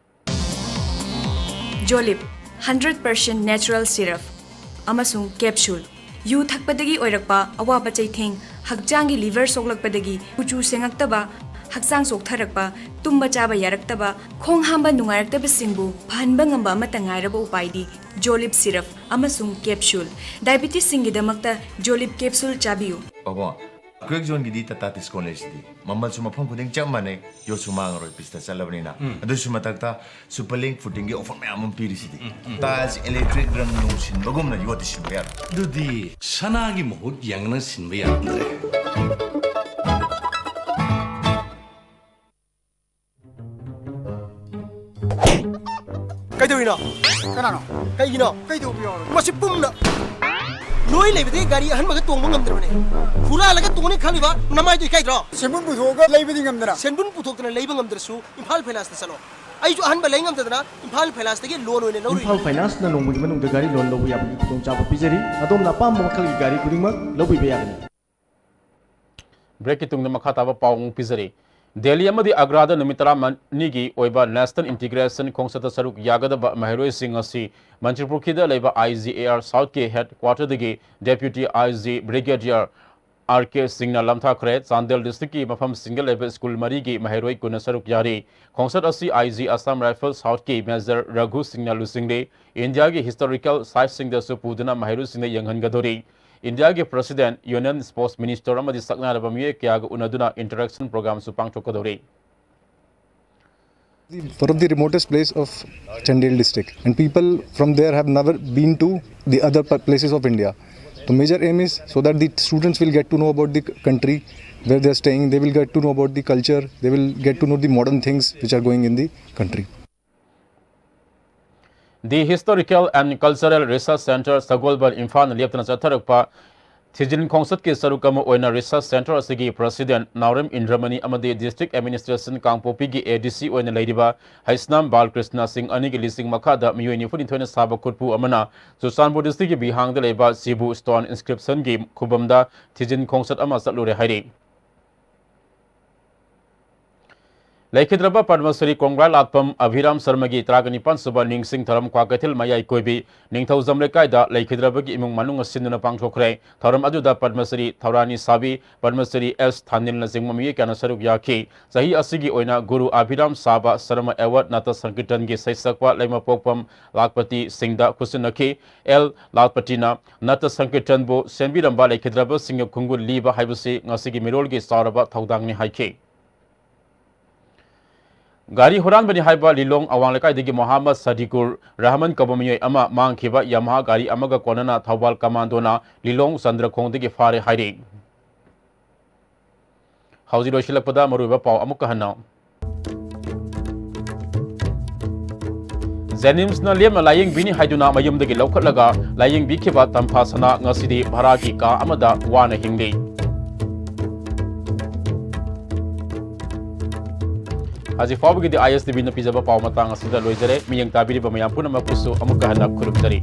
ꯖꯣꯂꯤꯞ, hundred percent natural syrup ꯑꯃꯁꯨꯡ capsule꯫ ꯌꯨ ꯊꯛꯄꯗꯒꯤ ꯑꯣꯏꯔꯛꯄ ꯑꯋꯥꯕ ꯆꯩꯊꯦꯡ, ꯍꯛꯆꯥꯡꯒꯤ liver ꯁꯣꯛꯂꯛꯄꯗꯒꯤ ꯀꯨꯆꯨ ꯁꯦꯡꯉꯛꯇꯕ, ꯍꯛꯆꯥꯡ ꯆꯣꯛꯊꯔꯛꯄ, ꯇꯨꯝꯕ ꯆꯥꯕ ꯌꯥꯔꯛꯇꯕ, ꯈꯣꯡ ꯍꯥꯝꯕ ꯅꯨꯡꯉꯥꯏꯔꯛꯇꯕꯁꯤꯡꯕꯨ ꯐꯍꯟꯕ ꯉꯝꯕ ꯑꯃꯠꯇ ꯉꯥꯏꯔꯕ ꯎꯄꯥꯏꯗꯤ ꯖꯣꯂꯤꯞ syrup ꯑꯃꯁꯨꯡ capsule꯫ Diabetesꯁꯤꯡꯒꯤꯗꯃꯛꯇ ꯖꯣꯂꯤꯞ capsule ꯆꯥꯕꯤꯌꯨ꯫ ꯄꯥꯕꯨꯡ, ꯀ꯭ꯔꯦꯛ ꯖꯣꯟꯒꯤꯗꯤ ꯇꯥꯇꯥ ꯗꯤꯁꯀꯣꯟ ꯂꯩꯁꯤꯗꯤ꯫ ꯃꯃꯜꯁꯨ ꯃꯐꯝ ꯈꯨꯗꯤꯡ ꯆꯞ ꯃꯥꯟꯅꯩ, ꯌꯣꯠꯁꯨ ꯃꯥꯡꯉꯔꯣꯏ ꯄꯤꯁꯇ ꯆꯠꯂꯕꯅꯤꯅ꯫ ꯑꯗꯨꯁꯨ ꯃꯊꯛꯇ ꯁꯨꯄꯔ ꯂꯤꯡ ꯐꯨꯇꯤꯡꯒꯤ ꯑꯣꯐꯔ ꯃꯌꯥꯝ ꯑꯃ ꯄꯤꯔꯤꯁꯤꯗꯤ꯫ ꯇꯥꯏꯜꯁ ꯏꯂꯦꯛꯇ꯭ꯔꯤꯛ ꯔꯪ ꯅꯨꯡ ꯁꯤꯟꯕꯒꯨꯝꯅ ꯌꯣꯠꯇꯤ ꯁꯤꯟꯕ ꯌꯥꯔꯣꯏ꯫ ꯑꯗꯨꯗꯤ ꯁꯅꯥꯒꯤ ꯃꯍꯨꯠ ꯌꯦꯡꯅ ꯁꯤꯟꯕ ꯌꯥꯔꯝꯗ꯭ꯔꯦ꯫ ꯀꯩꯗꯧꯔꯤꯅꯣ? ꯀꯅꯥꯅꯣ? ꯀꯩꯒꯤꯅꯣ? ꯀꯩꯗꯧꯕ ꯌꯥꯎꯔꯒꯦ? ꯃꯁꯤ ꯄꯨꯝꯅ ꯅꯣꯏ ꯂꯩꯕꯗꯒꯤ ꯒꯥꯔꯤ ꯑꯍꯟꯕꯒ ꯇꯣꯡꯕ ꯉꯝꯗ꯭ꯔꯕꯅꯦ꯫ ꯍꯨꯔꯥꯜꯂꯒ ꯇꯣꯡꯅꯤ ꯈꯜꯂꯤꯕ ꯅꯃꯥꯏꯗꯣ ꯏꯀꯥꯏꯗ꯭ꯔꯣ? ꯁꯦꯟꯕꯨꯟ ꯄꯨꯊꯣꯛꯑꯒ ꯂꯩꯕꯗꯤ ꯉꯝꯗꯅ꯫ ꯁꯦꯟꯕꯨꯟ ꯄꯨꯊꯣꯛꯇꯅ ꯂꯩꯕ ꯉꯝꯗ꯭ꯔꯁꯨ ꯏꯝꯐꯥꯜ ꯐꯥꯏꯅꯥꯟꯁꯇ ꯆꯠꯂꯣ꯫ ꯑꯩꯁꯨ ꯑꯍꯟꯕ ꯂꯩ ꯉꯝꯗꯗꯅ ꯏꯝꯐꯥꯜ ꯐꯥꯏꯅꯥꯟꯁꯇꯒꯤ ꯂꯣꯟ ꯑꯣꯏꯅ ꯂꯧꯔꯨꯏ꯫ ꯏꯝꯐꯥꯜ ꯐꯥꯏꯅꯥꯟꯁꯅ ꯅꯣꯡꯃꯒꯤ ꯃꯅꯨꯡꯗ ꯒꯥꯔꯤ ꯂꯣꯟ ꯂꯧꯕ ꯌꯥꯕꯒꯤ ꯈꯨꯗꯣꯡꯆꯥꯕ ꯄꯤꯖꯔꯤ꯫ ꯑꯗꯣꯝꯅ ꯑꯄꯥꯝꯕ ꯃꯈꯜꯒꯤ ꯒꯥꯔꯤ ꯈꯨꯗꯤꯡꯃꯛ ꯂꯧꯕꯤꯕ ꯌꯥꯒꯅꯤ꯫ Breakꯀꯤ ꯇꯨꯡꯗ ꯃꯈꯥ ꯇꯥꯕ ꯄꯥꯎ ꯑꯃꯨꯛ ꯄꯤꯖꯔꯤ꯫ ꯗꯦꯜꯂꯤ ꯑꯃꯗꯤ ꯑꯒ꯭ꯔꯥꯗ ꯅꯨꯃꯤꯠ ꯇꯔꯥꯃꯅꯤꯒꯤ ꯑꯣꯏꯕ National Integration ꯈꯣꯡꯆꯠꯇ ꯁꯔꯨꯛ ꯌꯥꯒꯗꯕ ꯃꯍꯩꯔꯣꯏꯁꯤꯡ ꯑꯁꯤ ꯃꯟꯇ꯭ꯔꯤꯄꯨꯈ꯭ꯔꯤꯗ ꯂꯩꯕ I G A R Southꯀꯤ headquarterꯗꯒꯤ Deputy I G Brigadier R K ꯁꯤꯡꯅ ꯂꯝꯊꯥꯈ꯭ꯔꯦ꯫ ꯆꯥꯟꯗꯦꯜ districtꯀꯤ ꯃꯐꯝꯁꯤꯡꯗ ꯂꯩꯕ school ꯃꯔꯤꯒꯤ ꯃꯍꯩꯔꯣꯏ ꯀꯨꯟꯅ ꯁꯔꯨꯛ ꯌꯥꯔꯤ꯫ ꯈꯣꯡꯆꯠ ꯑꯁꯤ I G Assam Rifles Southꯀꯤ Major ꯔꯘꯨ ꯁꯤꯡꯅ ꯂꯨꯆꯤꯡꯂꯤ꯫ ꯏꯟꯗꯤꯌꯥꯒꯤ historical siteꯁꯤꯡꯗꯁꯨ ꯄꯨꯗꯨꯅ ꯃꯍꯩꯔꯣꯏꯁꯤꯡꯗ ꯌꯦꯡꯍꯟꯒꯗꯧꯔꯤ꯫ ꯏꯟꯗꯤꯌꯥꯒꯤ President, Union Sports Minister ꯑꯃꯗꯤ ꯁꯛꯅꯥꯏꯔꯕ ꯃꯤꯑꯣꯏ ꯀꯌꯥꯒ ꯎꯅꯗꯨꯅ interaction programꯁꯨ ꯄꯥꯡꯊꯣꯛꯀꯗꯧꯔꯤ꯫ One of the remotest place of Chandel district, and people from there have never been to the other pa- places of India. The major aim is so that the students will get to know about the c- country where they are staying. They will get to know about the culture. They will get to know the modern things which are going in the country. The Historical and Cultural Research Centre, ꯁꯒꯣꯜꯕꯟ, ꯏꯝꯐꯥꯜꯅ ꯂꯦꯞꯇꯅ ꯆꯠꯊꯔꯛꯄ ꯊꯤꯖꯤꯟ ꯈꯣꯡꯆꯠꯀꯤ ꯁꯔꯨꯛ ꯑꯃ ꯑꯣꯏꯅ Research Centre ꯑꯁꯤꯒꯤ President ꯅꯥꯎꯔꯦꯝ ꯏꯟꯗ꯭ꯔꯃꯅꯤ ꯑꯃꯗꯤ District Administration ꯀꯥꯡꯄꯣꯛꯄꯤꯒꯤ A D C ꯑꯣꯏꯅ ꯂꯩꯔꯤꯕ ꯍꯩꯁꯅꯥꯝ ꯕꯥꯜꯀ꯭ꯔꯤꯁꯅ ꯁꯤꯡ ꯑꯅꯤꯒꯤ ꯂꯤꯁꯤꯡ ꯃꯈꯥꯗ ꯃꯤꯑꯣꯏ ꯅꯤꯐꯨꯅꯤꯊꯣꯏꯅ ꯁꯥꯕ ꯈꯨꯠꯄꯨ ꯑꯃꯅ ꯆꯨꯔꯆꯥꯟꯄꯨꯔ district ꯀꯤ ꯕꯤꯍꯥꯡꯗ ꯂꯩꯕ ꯁꯤꯕꯨ stone inscription ꯒꯤ ꯈꯨꯕꯝꯗ ꯊꯤꯖꯤꯟ ꯈꯣꯡꯆꯠ ꯑꯃ ꯆꯠꯂꯨꯔꯦ ꯍꯥꯏꯔꯤ꯫ ꯂꯩꯈꯤꯗ꯭ꯔꯕ ꯄꯗꯃꯁ꯭ꯔꯤ ꯀꯣꯡꯒ꯭ꯔꯥꯏ ꯂꯥꯠꯐꯝ ꯑꯚꯤꯔꯥꯝ ꯁꯔꯃꯒꯤ ꯇꯔꯥꯒ ꯅꯤꯄꯥꯟ ꯁꯨꯕ ꯅꯤꯡꯁꯤꯡ ꯊꯧꯔꯝ ꯀ꯭ꯋꯥꯀꯩꯊꯦꯜ ꯃꯌꯥꯏ ꯀꯣꯏꯕꯤ ꯅꯤꯡꯊꯧꯖꯝ ꯂꯩꯀꯥꯏꯗ ꯂꯩꯈꯤꯗ꯭ꯔꯕꯒꯤ ꯏꯃꯨꯡ ꯃꯅꯨꯡꯅ ꯁꯤꯟꯗꯨꯅ ꯄꯥꯡꯊꯣꯛꯈ꯭ꯔꯦ꯫ ꯊꯧꯔꯝ ꯑꯗꯨꯗ ꯄꯗꯃꯁ꯭ꯔꯤ ꯊꯧꯔꯥꯅꯤ ꯁꯥꯕꯤ, ꯄꯗꯃꯁ꯭ꯔꯤ ꯑꯦꯁ ꯊꯥꯅꯤꯜꯅꯆꯤꯡꯕ ꯃꯤꯑꯣꯏ ꯀꯌꯥꯅ ꯁꯔꯨꯛ ꯌꯥꯈꯤ꯫ ꯆꯍꯤ ꯑꯁꯤꯒꯤ ꯑꯣꯏꯅ ꯒꯨꯔꯨ ꯑꯚꯤꯔꯥꯝ ꯁꯥꯕ ꯁꯔꯃ ꯑꯦꯋꯥꯔꯗ ꯅꯥꯇ ꯁꯪꯀꯤꯔꯇꯟꯒꯤ ꯁꯩꯁꯛꯄ ꯂꯩꯃꯄꯣꯛꯄꯝ ꯂꯥꯈꯄꯇꯤ ꯁꯤꯡꯗ ꯈꯨꯠꯁꯤꯟꯅꯈꯤ꯫ ꯑꯦꯜ ꯂꯥꯈꯄꯇꯤꯅ ꯅꯥꯇ ꯁꯪꯀꯤꯔꯇꯟꯕꯨ ꯁꯦꯝꯕꯤꯔꯝꯕ ꯂꯩꯈꯤꯗ꯭ꯔꯕꯁꯤꯡꯒꯤ ꯈꯣꯡꯒꯨꯜ ꯂꯤꯕ ꯍꯥꯏꯕꯁꯤ ꯉꯁꯤꯒꯤ ꯃꯤꯔꯣꯜꯒꯤ ꯆꯥꯎꯔꯕ ꯊꯧꯗꯥꯡꯅꯤ ꯍꯥꯏꯈꯤ꯫ ꯒꯥꯔꯤ ꯍꯨꯔꯥꯟꯕꯅꯤ ꯍꯥꯏꯕ ꯂꯤꯂꯣꯡ ꯑꯋꯥꯡ ꯂꯩꯀꯥꯏꯗꯒꯤ ꯃꯣꯍꯥꯃꯗ ꯁꯥꯗꯤꯀꯨꯔ ꯔꯍꯃꯟ ꯀꯧꯕ ꯃꯤꯑꯣꯏ ꯑꯃ ꯃꯥꯡꯈꯤꯕ ꯌꯥꯃꯥꯍꯥ ꯒꯥꯔꯤ ꯑꯃꯒ ꯀꯣꯟꯅꯅ ꯊꯧꯕꯥꯜ ꯀꯃꯥꯟꯗꯣꯅ ꯂꯤꯂꯣꯡ ꯆꯟꯗ꯭ꯔꯈꯣꯡꯗꯒꯤ ꯐꯥꯔꯦ ꯍꯥꯏꯔꯤ꯫ ꯍꯧꯖꯤꯛ ꯂꯣꯏꯁꯤꯜꯂꯛꯄꯗ ꯃꯔꯨꯑꯣꯏꯕ ꯄꯥꯎ ꯑꯃꯨꯛꯀ ꯍꯟꯅ꯫ ꯖꯦꯅꯤꯝꯁꯅ ꯂꯦꯝꯅ ꯂꯥꯌꯦꯡꯕꯤꯅꯤ ꯍꯥꯏꯗꯨꯅ ꯃꯌꯨꯝꯗꯒꯤ ꯂꯧꯈꯠꯂꯒ ꯂꯥꯌꯦꯡꯕꯤꯈꯤꯕ ꯇꯝꯐꯥ ꯁꯅꯥ ꯉꯁꯤꯗꯤ ꯚꯔꯥꯒꯤ ꯀꯥ ꯑꯃꯗ ꯋꯥꯅ ꯍꯤꯡꯂꯤ꯫ ꯍꯧꯖꯤꯛ ꯐꯥꯎꯕꯒꯤꯗꯤ I S T V ꯅ ꯄꯤꯖꯕ ꯄꯥꯎ ꯃꯇꯥꯡ ꯑꯁꯤꯗ ꯂꯣꯏꯖꯔꯦ꯫ ꯃꯤꯠꯌꯦꯡ ꯇꯥꯕꯤꯔꯤꯕ ꯃꯌꯥꯝ ꯄꯨꯝꯅꯃꯛꯄꯨꯁꯨ ꯑꯃꯨꯛꯀ ꯍꯟꯅ ꯈꯨꯔꯨꯝꯖꯔꯤ꯫